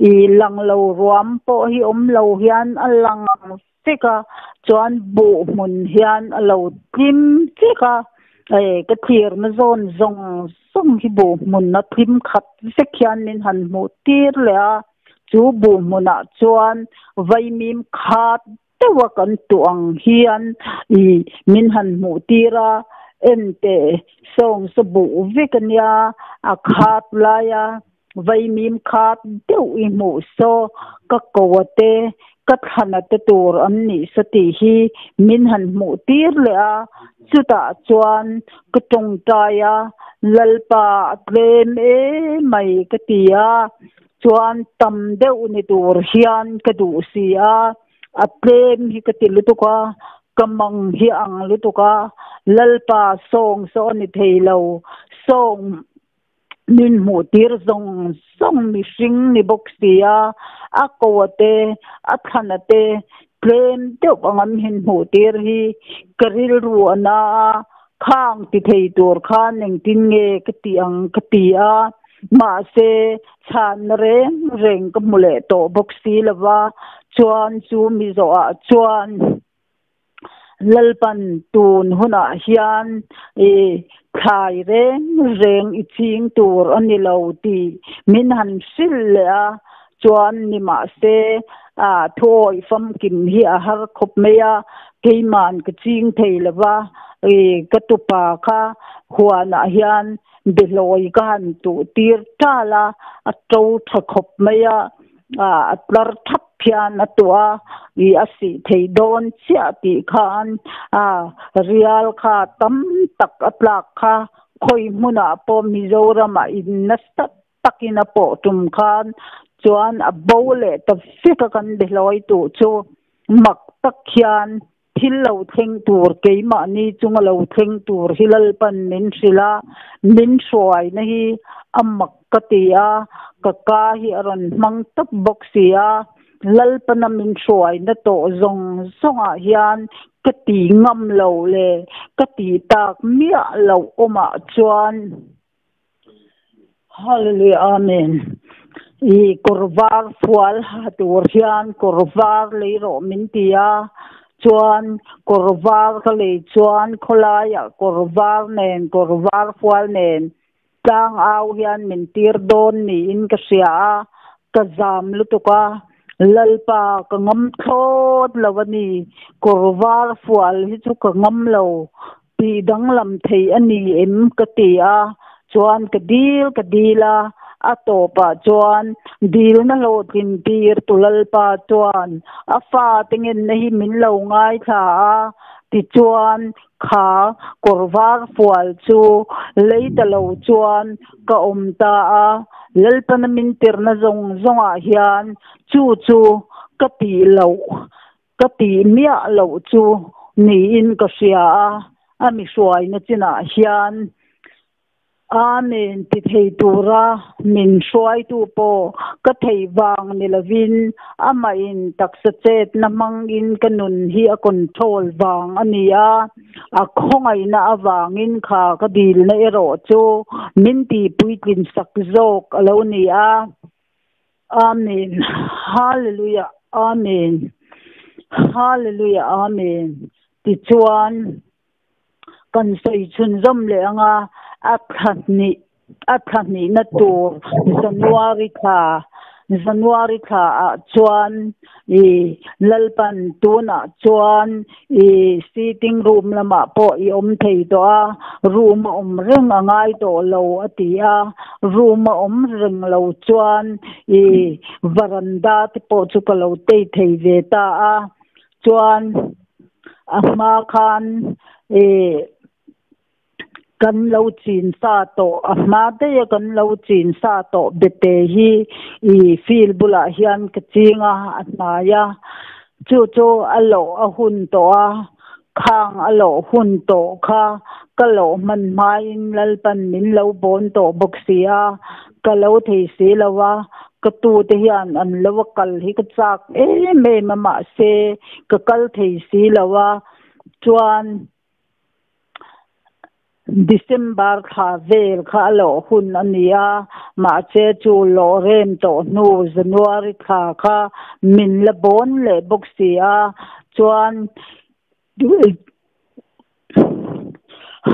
i lang lo ruam pawh hi awm lo hian a lang vek a, chuan buh hmun hian a lo tlim vek a, ka thlirna zawn zawng zawng hi buh hmun a tlim khat vek hian min han hmuh tir leh a. Chu buh hmunah chuan vaimim khat deuha kan tuh ang hian i min han hmuh tir a, en teh sawng saw buh vek a nia, a khat laia vaimim khat deuh i hmuh saw ka ko a te. ka thlana te tur an nih sa tih hi min han hmuh tir leh a, chutah chuan ka tawngtai a, Lalpa a tlem emai ka ti a, chuan tam deuh ni tur hian ka duh si a, a tlem hi ka ti lutuk a, ka mang hi ang lutuk a, Lalpa sawng saw a ni thei lo, sawng Min hmuh tir zawng zawng mihring ni bawk si a, a ko a te, a thlan a te tlem deuh ang an hin hmuh tir hi ka rilru a na a, khang ti thei tur khan engtin nge ka tih ang ka ti a, mahse chhanna reng reng ka hmu leh tawh bawk si lo va, chuan chu mi zawhah chuan. Lalpan tun hunah hian i thlai reng reng i ching tur a ni lo tih min han hrilh leh a, chuan nimahse a thuawih famkim hi a har khawp mai a, keiman ka ching thei lo va, i ka tupa kha huanah hian behlawi ka han tuh tir tal a, a to tha khawp mai a. A tlar thap hian a tuah a, i a sih thei dawn chiah tih khan a rial kha tam tak a tlak kha khawi hmunah pawh Mizoramah in nasa takin a pawh tum khan chuan a bo leh ta vek a kan behlawi tuh chu mak tak hian Thil lo thleng tur, keimahni chunga lo thleng tur hi Lalpan min hrilh a, min hruaina hi a mak ka ti a, ka ka hi a rawn hmang tawp bawk si a, Lalpana min hruaina tawh zawng zawngah hian ka ti ngam lo leh ka tih tak miah loh awmah chuan Hallelujah Amen I kawr var fual ha tur hian kawr var lei rawh min ti a chuan kawr var ka lei chuan khawlaiah kawr var nen kawr var fual nen tlang au hian min tir dawn niin ka hria a ka zam lutuk a Lalpa ka ngam thlawt lo a ni kawr var fual hi chu ka ngam lo Tih danglam thei a ni em ka ti a, chuan ka dil ka dil a, a tawpah chuan dilna hlawhtlin tir tu Lalpa chuan a fate ngenna hi min lo ngaithla a, tichuan kha kawr var fual chu lei ta lo chuan ka awm ta a, Lalpana min tirna zawng zawngah hian chu chu ka tih loh Ka tih miah loh chu niin ka hria a, a mi hruaina chinah hian Amen ti thei tura min hruaitu pawh ka thei vang ni lovin amahin taksa chetna hmangin ka nun hi a control vang a ni a, a khawngaihna avangin kha ka dilna erawh chu min tihpuitlin sak zawk a lo ni a. Amen Hallelujah Amen Hallelujah Amen Tichuan kan sawi chhunzawm leh anga a thla hnih a thla hnihna tur January thla January thla ah chuan i Lalpan tunah chuan I sitting room lamah pawh i awm thei tawh a, room a awm reng a ngai tawh lo a ti a, room a awm reng lo chuan i varanda te pawh chu ka lo tei thei ve ta a, chuan a hma khan i Kan lo chin sa tawh, a hma daih a kan lo chin sa tawh bete hi i field bulah hian ka ching a, a hnai a, chu chu a lawh a hun tawh a, khang a lawh hun tawh kha ka lawh hman hmain Lalpan min lo bawn tawh bawk si a, ka lo thei si lo a, ka tute hian an lo a kal hi ka chak em em a mahse ka kal thei si lo a, chuan. December thla vel kha a lawh hun a ni a, mahse chu lawh rem tawh hnu January thla kha min la bawn leh bawk si a, chuan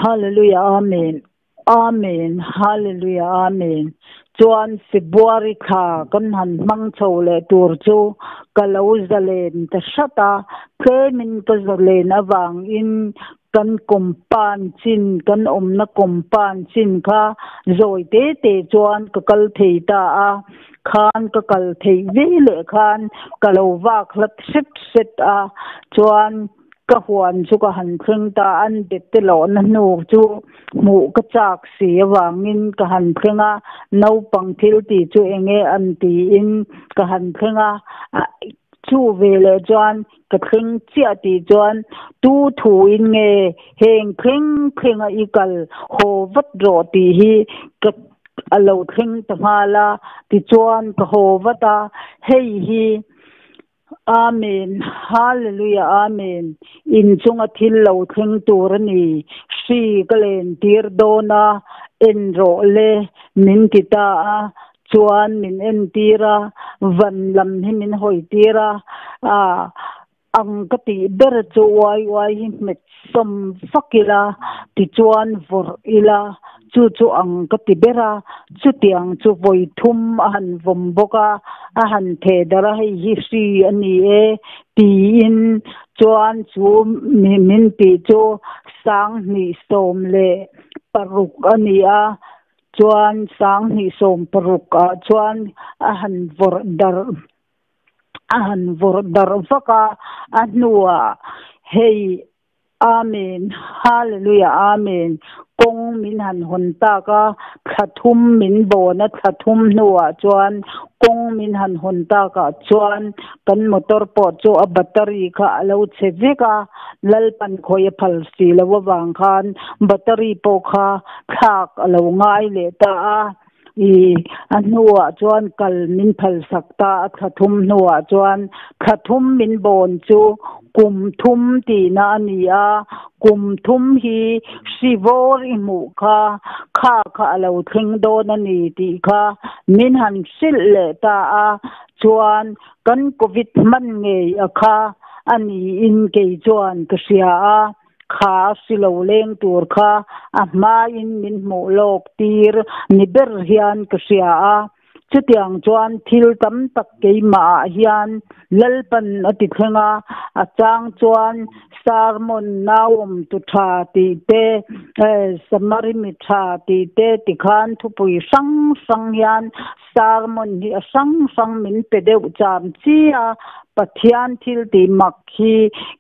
Hallelujah Amen. Amen Hallelujah Amen Chuan February thla kan han hmang chho leh tur chu ka lo zalen ta hrat a, tlemin ka zalen avangin kan compound chin kan awmna compound chin kha zawi te te chuan ka kal thei ta a. khan ka kal theih veleh khan ka lo vak hlat hret hret a, chuan ka huan chu ka han thleng ta a, an bete lawhna hnu chu hmuh ka chak si avangin ka han thleng a, naupang thil tih chu enge an tiin ka han thleng a, chu veleh chuan ka thleng chiah tih chuan tu thuin nge heng thleng thlenga i kal haw vat rawh tih hi ka a lo thleng ta nghal a, tichuan ka haw vat a, hei hi Amen Hallelujah Amen In chunga thil lo thleng tur a ni hri ka len tir dawn a en rawh le min ti ta a chuan min en tir a van lam hi min hawi tir a ang ka tih ber chu uai uai hi hmet sawm vak ila tichuan vawrh ila chu chu ang ka ti ber a chutiang chu vawi thum a han vawm bawk a a han theh darh a hei hi hri a ni e tiin chuan chu min tih chu sanghnih 16 a ni a chuan sanghnih 16 ah chuan a han vawrh darh a han vawrh darh vak a a hnuah hei Amen Hallelujah Amen kawng min han hawn tak a thla thum min bawn a thla thum hnuah chuan kawng min han hawn takah chuan kan motor pawh chu a battery kha a lo chhe vek a Lalpan khawi a phal si lo avang khan battery pawh kha thlak a lo ngai leh ta a. I a hnuah chuan kal min phalsak ta a, thla thum hnuah chuan thla thum min bawn chu kum thum tihna a ni a, kum thum hi hri vawr i hmuh kha, kha kha a lo thleng dawn a ni tih kha min han hrilh leh ta a, chuan kan covid hman ngei a kha a niin kei chuan ka hria a. Kha si lo leng tur kha a hmain min hmuh lawk tir ni ber hian ka hria a, chutiang chuan thil tam tak keimah ah hian Lalpan a ti thleng a, a chang chuan sermon nauawm tu tha tih te, Samari mi tha tih te tikhan thupui hrang hrang hian Sermon hi a hrang hrang min pe deuh cham chi a, Pathian thil tih mak hi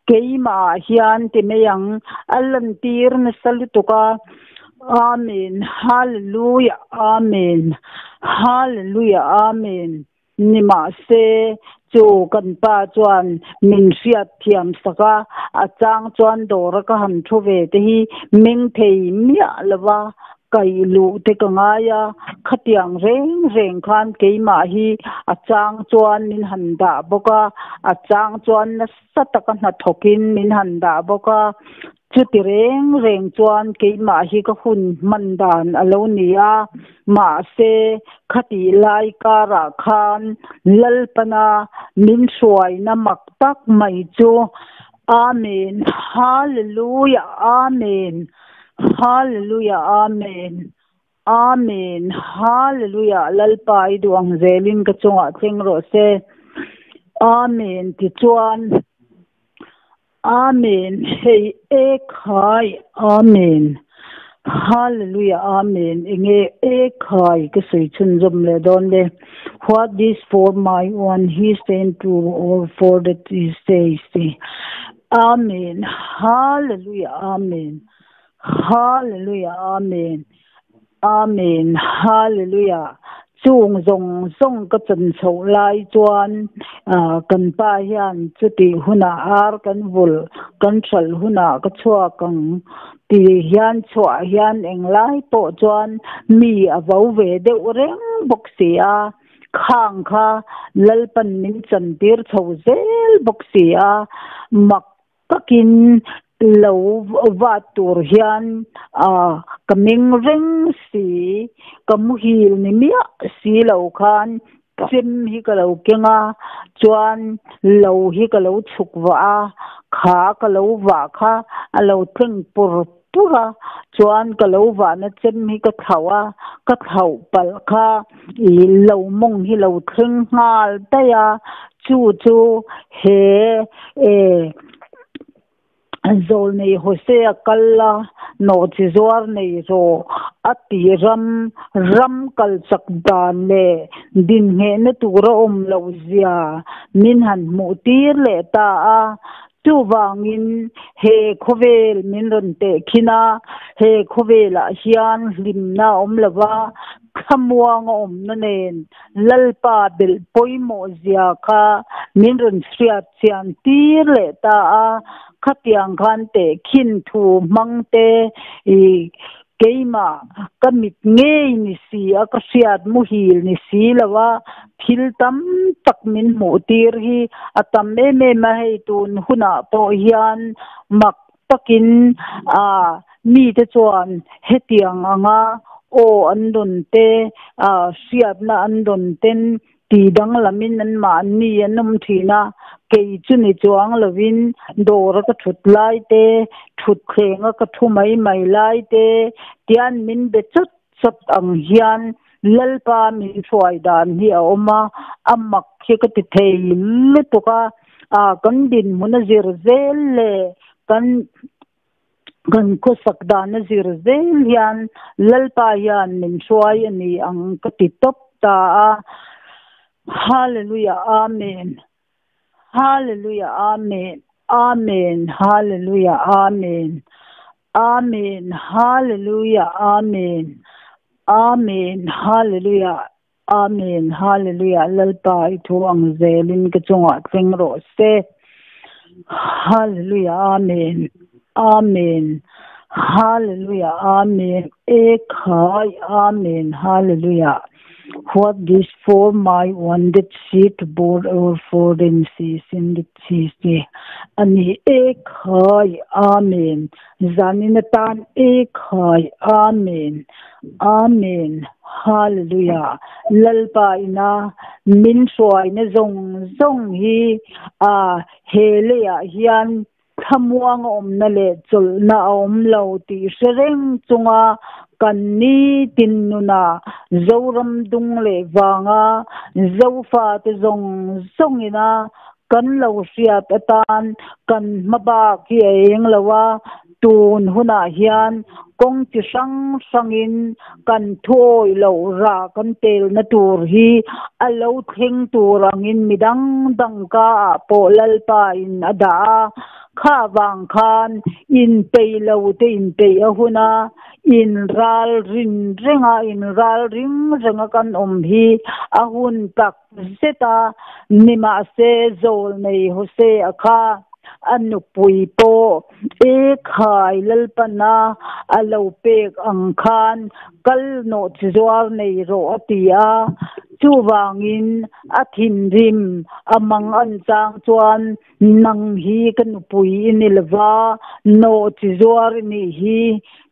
keimah ah hian ti mai ang, a lantir nasa lutuk a. Amen Hallelujah Amen Hallelujah Amen Nimahse chu kan pa chuan min hriat thiam sak a, a chang chuan dawr a ka han thu ve te hi meng thei miah lova Kaih luh te ka ngai a, khatiang reng reng khan keimah hi a chang chuan min han dah bawk a, a chang chuan nasa taka hnathawkin min han dah bawk a, chuti reng reng chuan keimah hi ka hun hman dan a lo ni a, mahse khatih lai karah khan Lalpana min hruaina mak tak mai chu Amen Hallelujah Amen Hallelujah Amen Amen Hallelujah Lalpa i duh ang zelin ka chungah thleng rawh se Amen tichuan Amen hei ekhai Amen Hallelujah Amen enge ekhai ka sawi chhunzawm leh dawn le What this for my one he sent to all for that he says Amen Hallelujah Amen Hallelujah Amen Amen Hallelujah Chung zawng zawng ka chan chhoh lai chuan kan pa hian chutih hunah ar kan vulh kan hralh hunah ka chhuak ang ti hian chhuah hian englai pawh chuan mi a vo ve deuh reng bawk si a, khang kha Lalpan min chantir chho zel bawk si a, mak takin lo vat tur hian ka meng reng si, ka muhil ni miah si lo khan chem hi ka lo keng a, chuan lo hi ka lo chhuk vah a, kha ka lo vah kha a lo tleng pur pur a, chuan ka lo vahna chem hi ka thlauh a, ka thlauh palh kha ih lo mawng hi lo thleng nghal daih a, chu chu he eh Zawlnei Hosea kal la, nawhchi zuar nei rawh A ti ram, ram kal chak dan leh dinngehna tura awm loh zia min han hmuh tir leh ta a. Chuvangin he khawvel min rawn tehkhin a, he khawvelah hian hlimna a awm lo va, thlamuang a awmna nen Lalpa belh pawimawh zia kha min rawn hriat chian tir leh ta a. Khatiang khan tehkhin thu hmang te i keimah ka mit ngei ni si a, ka hriat muhil ni si lo a, thil tam tak min hmuh tir hi a tam em em a, hei tun hunah pawh hian mak takin a mite chuan hetiang anga aw an dawn te, hriatna an dawn ten Ti danglamin anmahni an awm thin a, kei chu ni chuang lovin dawra ka thut lai te, thutthleng a ka thu mai mai lai te tian min be chawt chawt ang hian Lalpa min hruai dan hi a awm a, a mak hi ka ti thei lutuk a, kan dinhmun a zir zel leh kan Kan khawsak dan a zir zel hian Lalpa hian min hruai a ni ang ka ti tawp ta a. Hallelujah Amen Hallelujah Amen Amen Hallelujah Amen Amen Hallelujah Amen Amen Hallelujah Amen Hallelujah Lalpa i thu ang zelin ka chungah thleng rawh se Hallelujah Amen Amen Hallelujah Amen Ekhai Amen Hallelujah What this for my wanted see to board our foreign seas in the seas ani Ekhai Amen Zanin atan Ekhai Amen Amen Hallelujah Lalpa ina min hruaina zawng zawng hi a he leiah hian thlamuang a awmna leh chawlhna a awm lo tih hre reng chunga kan nitin nuna Zoram dung leh vanga Zofate zawng zawngina kan lo hriat atan kan hma bak hi a eng lo a, tun hunah hian kawng chi hrang hrangin kan thuawih loh rah kan telna tur hi a lo thleng tur angin mi dang dang ka ah pawh Lalpa in a dah a, kha vang khan inpeih lo te inpeih a hun a, in ral rin reng a, in ral ring reng a kan awm hi a hun tak zet a, nimahse Zawlnei Hosea kha a nupui pawh Ekhai Lalpana a lo pek ang khan kal nawh chi zuar nei rawh a ti a, chuvangin a thinrim a mang an chang chuan nang hi ka nupui i ni lova, nawh chi zuar i nih hi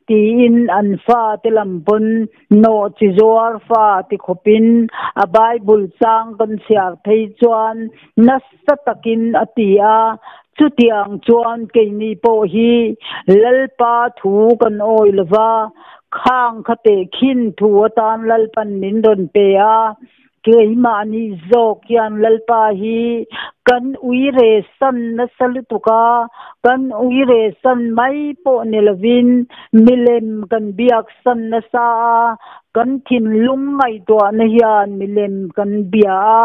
tiin an fate lam pawn Nawh chi zuar fa ti khawpin a Bible chang kan chhiar phei chuan nasa takin a ti a, chutiang chuan keini pawh hi Lalpa thu kan awi lova, khang kha tehkhin thu atan Lalpan min rawn pe a, Keimahni zawk hian Lalpa hi kan uire san nasa lutuk a, kan uire san mai pawh ni lovin milem kan biak san nasa a, kan thinlung ngaihtuahna hian milem kan bia a,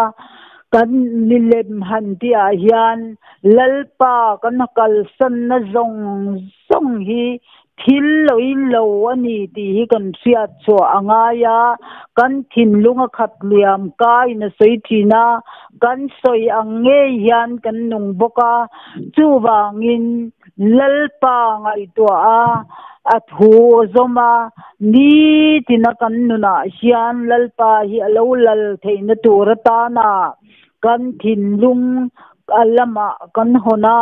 kan milem han tihah hian Lalpa kan kalsanna zawng zawng hi Thil lo in lo a ni tih hi kan hriat chhuah a ngai a, kan thinlung a khat liam kaiin a sawi thin a, kan sawi ang ngei hian kan nung bawk a, chuvangin Lalpa ngaihtuah a, a thu a zawm a, nitina kan nunah hian Lalpa hi a lo lal theihna tur atana Kan thinlung a lamah kan hawn a,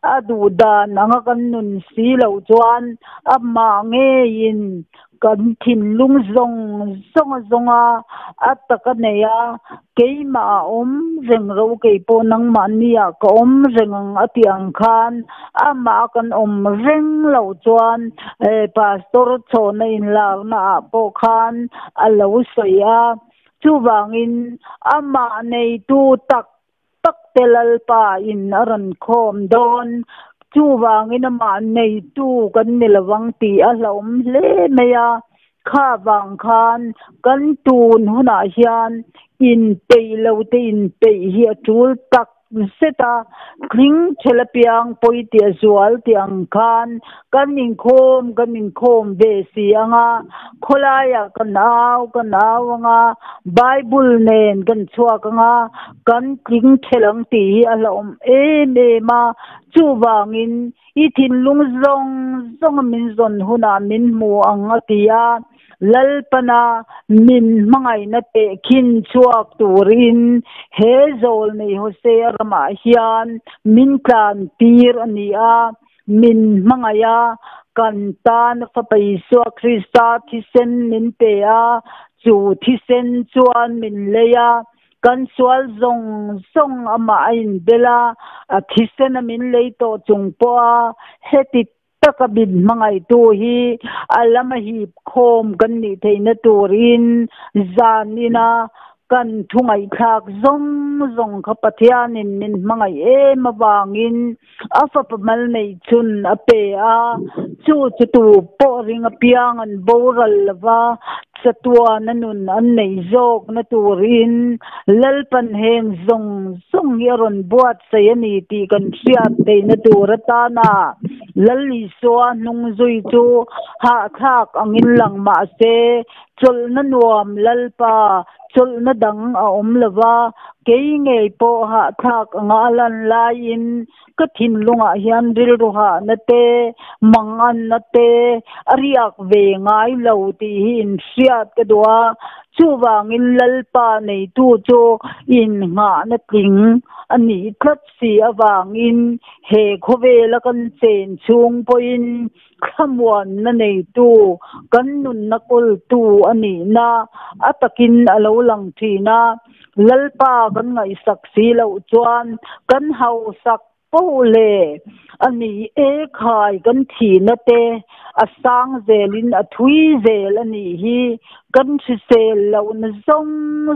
a duh dan anga kan nun si loh chuan amah ngeiin kan thinlung zawng zawng a zawng a, a tak a nei a, keimah a awm reng ro kei pawh nangmahni ah ka awm reng ang a tih ang khan amah a kan awm reng loh chuan Pastor chhawna inlarna ah pawh khan a lo sawi a. Chuvangin amah neitu tak tak te Lalpa in a rawn khawm dawn. Chuvangin amah neitu kan ni lovang tih a hlauhawm hle mai a. Kha vang khan kan tun hunah hian inpeih lo te inpeih hi a tul tak zet a, tling thel apiang pawi tih a zual tih ang khan kan inkhawm kan inkhawm ve si ang a, khawlaiah kan au kan au ang a, Bible nen kan chhuak ang a, kan tling thel ang tih hi a hlauhawm em em a, chuvangin I thinlung zawng zawnga min zawn hunah min hmu ang a ti a, Lalpana min hmangaihna tehkhin chhuak turin he zawlnei Hosea ramah hian min tlan tir a ni a, min hmangaih a, kan tana Fapa Isua Krista thisen min pe a, chu thisen chuan min lei a, Kan sual zawng zawng amah a inbel a, a thisen a min lei tawh chung pawha heti taka min hmangaihtu hi a lama hip khawm kan nih theihna turin zan ina kan thu ngaihthlak zawng zawng kha Pathianin min hmangaih em avangin a fapa mal neih chun a pe a, chu chu tu pawh ring apiang an boral lo va, chatuana nun an neih zawkna turin Lalpan heng zawng zawng hi a rawn buatsaih a ni tih kan hriat theihna tur atana Lal Isua hnung zui chu hahthlak angin lang mah se, chawlhna nuam Lalpa Chawlhna dang a awm lo va, kei ngei pawh hahthlak anga a lan laiin ka thinlungah hian rilru hahna te, manganna te a riak ve ngai lo tih hi inhriat ka duh a. Chuvangin Lalpa neitu chu innghahna tling a nih tlat si avangin he khawvela kan chen chhung pawhin Thlamuanna neitu, kan nunna kawltu a nihna a takin a lo lang thin a. Lalpa kan ngaihsak si loh chuan kan hausak poh le a ni e khai kan thihna te a sang zelin a thui zel a nih hi. Kan hrisel lohna zawng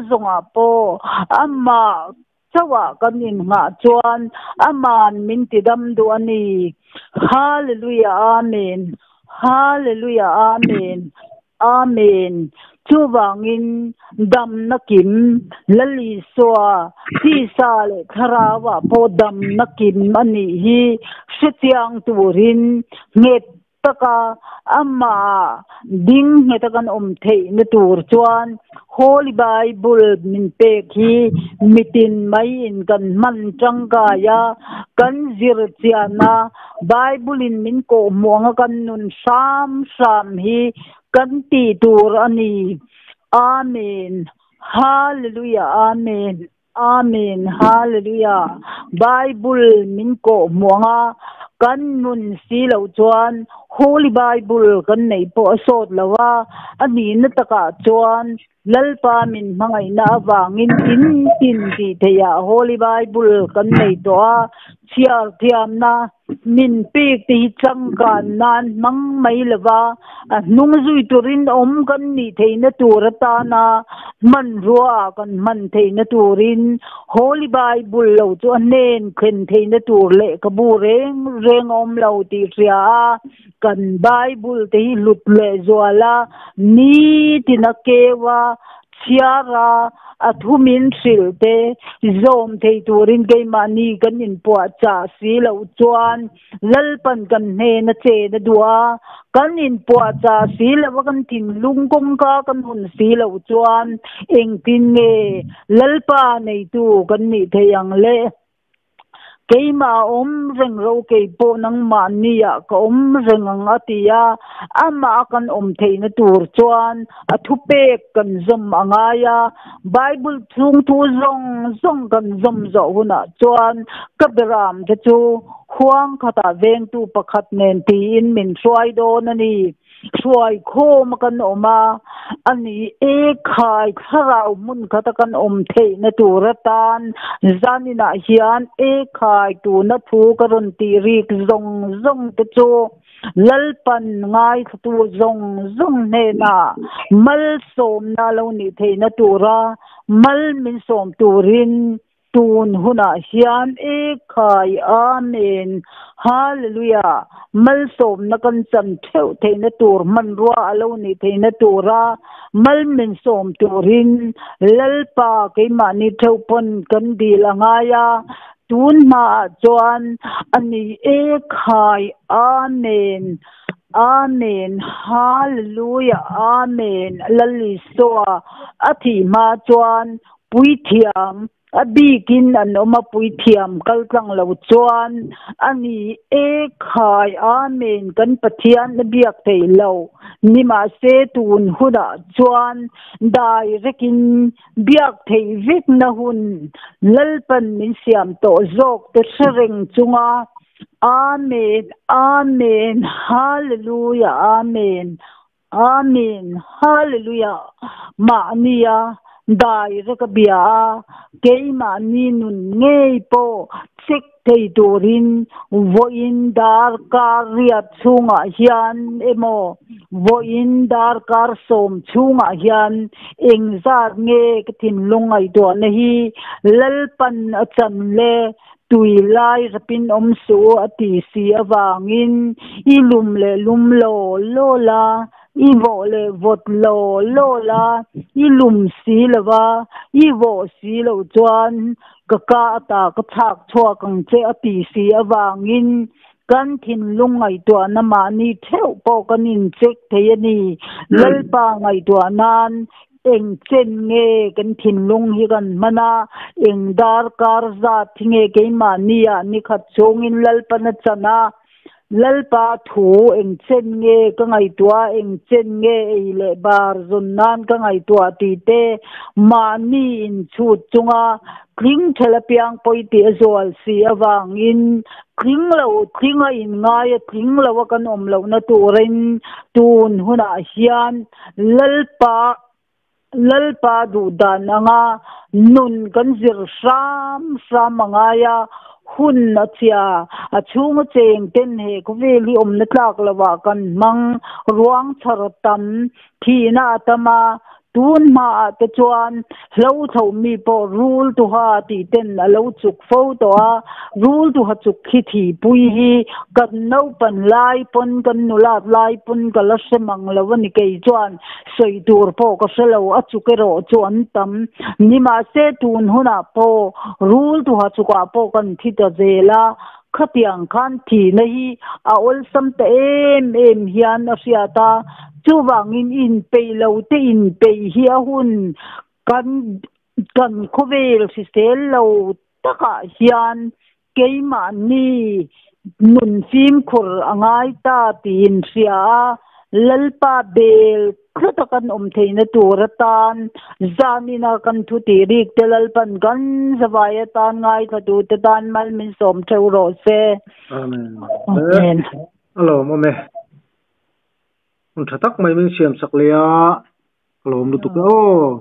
zawngah pawh amah Chauhah kan innghah chuan Aman min ti dam duh a ni. Hallelujah Amen Hallelujah Amen Amen Chuvangin damna kim Lal Isua tisa leh thlarauah pawh damna kim a nih hi hrechiang turin nghet taka amah ding ngheta kan awm theihna tur chuan Holy Bible min pek hi mitin maiin kan hman tangkai a, kan zir chian a, Bible in min kawhhmuh anga kan nun hram hram hi kan tih tur a ni. Amen. Hallelujah Amen. Amen Hallelujah Bible min kawh hmuh anga kan nun si loh chuan Holy Bible kan neih pawh a sawt lo a, a nihna takah chuan Lalpa min hmangaihna avangin in tin tih theihah Holy Bible kan nei tawh a, chhiar thiamna Min pek te hi changkan nan hmang mai lova, a hnung zui turin awm kan nih theihna tur atana hmanrua ah kan hman theihna turin Holy Bible lo chu a hnen thlen theihna tur lehkhabu reng reng a awm lo tih hria a, kan Bible te hi hlut lehzual a, nitin a keu a, Chhiar a, a thu min hrilh te zawm thei turin keimahni kan inpuahchah si loh chuan Lalpan kan hnen a chen a duh a, kan inpuahchah si loh a kan thinlung kawngka kan hun si loh chuan engtin nge Lalpa neitu kan nih theih ang le? Keimah a awm reng ro kei pawh nangmahni ah ka awm reng ang a ti a, amah a kan awm theihna tur chuan a thupek kan zawm a ngai a, Bible chhung thu zawng zawng kan zawm zawh hunah chuan ka beram te chu huang khatah vengtu pakhat nen tiin min hruai dawn a ni. Hruai khawm a kan awm a, a ni e khai thlarau hmun khata kan awm theihna tur atan zaninah hian e khai tuna thu ka rawn tih rik zawng zawng te chu Lalpan ngaithlatu zawng zawng hnenah malsawmna lo nih theihna tura mal min sawm turin. Tun hunah hian Ekhai Amen Hallelujah malsawmna kan chan theuh theihna tur hmanrua a lo nih theihna tura mal min sawm turin Lalpa keimahni theuh pawn kan dil a ngai a, tun hmaah chuan a ni Ekhai Amen Amen Hallelujah Amen Lal Isua a thih hma chuan Puithiam, a bikin an awm a puithiam kal tlang lo chuan a ni e khai Amen kan Pathian a biak theih lo ni mahse tun hunah chuan direct in biak theih vek na hun Lalpan min siam tawh zawk te hre reng chunga Amen Amen Hallelujah Amen Amen Hallelujah Mahnia dai rek a bia a, keimahni nun ngei pawh check thei turin vawiin darkar riat chhungah hian emaw vawiin darkar sawm chhungah hian engzat nge ka thinlung ngaihtuahna hi Lalpan a chan le Tui lai rapin awm suh a ti si avangin i lum leh lum law law la, i vawh leh vawt law law la, i lum si lo va, i vawh si loh chuan ka ka ata ka chhak chhuak ang che a ti si avangin kan thinlung ngaihtuahna mahni theuh pawh kan incheck thei a ni. Lalpa ngaihtuah nan Eng chen nge kan thinlung hi kan hman a, eng darkar zat hi nge keimahni ah nikhat chhungin Lalpan a chan a, Lalpa thu eng chen nge ka ngaihtuah a, eng chen nge ei leh bar zawn nan ka ngaihtuah tih te mahni inchhut chunga tling ṭhel apiang pawi tih a zual si avangin tling lo tling a inngai a, tling lo a kan awm lohna turin tun hunah hian Lalpa Lalpa duh dan anga nun kan zir hram hram a ngai a, hun a chhia, a chhunga cheng ten he khawvel hi awmna tlak lovah kan hmang, ruang chhar tam, thihna a tam a, tun hmaah te chuan hlo thlo mi pawh rul tuha tih ten a lo chuk fo tawh a, rul tuha chuk khi thihpui hi kan naupan lai pawn kan nulat lai pawn ka la hre mang lo a ni kei chuan sawi tur pawh ka hre lo a chuk erawh chu an tam ni mahse tun hunah pawh rul tuha chukah pawh kan thi ta zel a khatiang khan thihna hi a awlsam ta em em hian a hriat a chuvangin inpeih lo te inpeih hi a hun Kan kan khawvel hrisel lo takah hian keimahni nun fimkhur a ngai ta tiin hria a, Lalpa bel tlata kan awm theihna tur atan zanina kan thu tih rik te Lalpan kan zavai atan ngaithlatute tan mal min sawm theuh rawh se.
Amen.
Amen.
A lawmawm e. Hun tha tak mai min siam sak leh a, ka lawm lutuk e aw.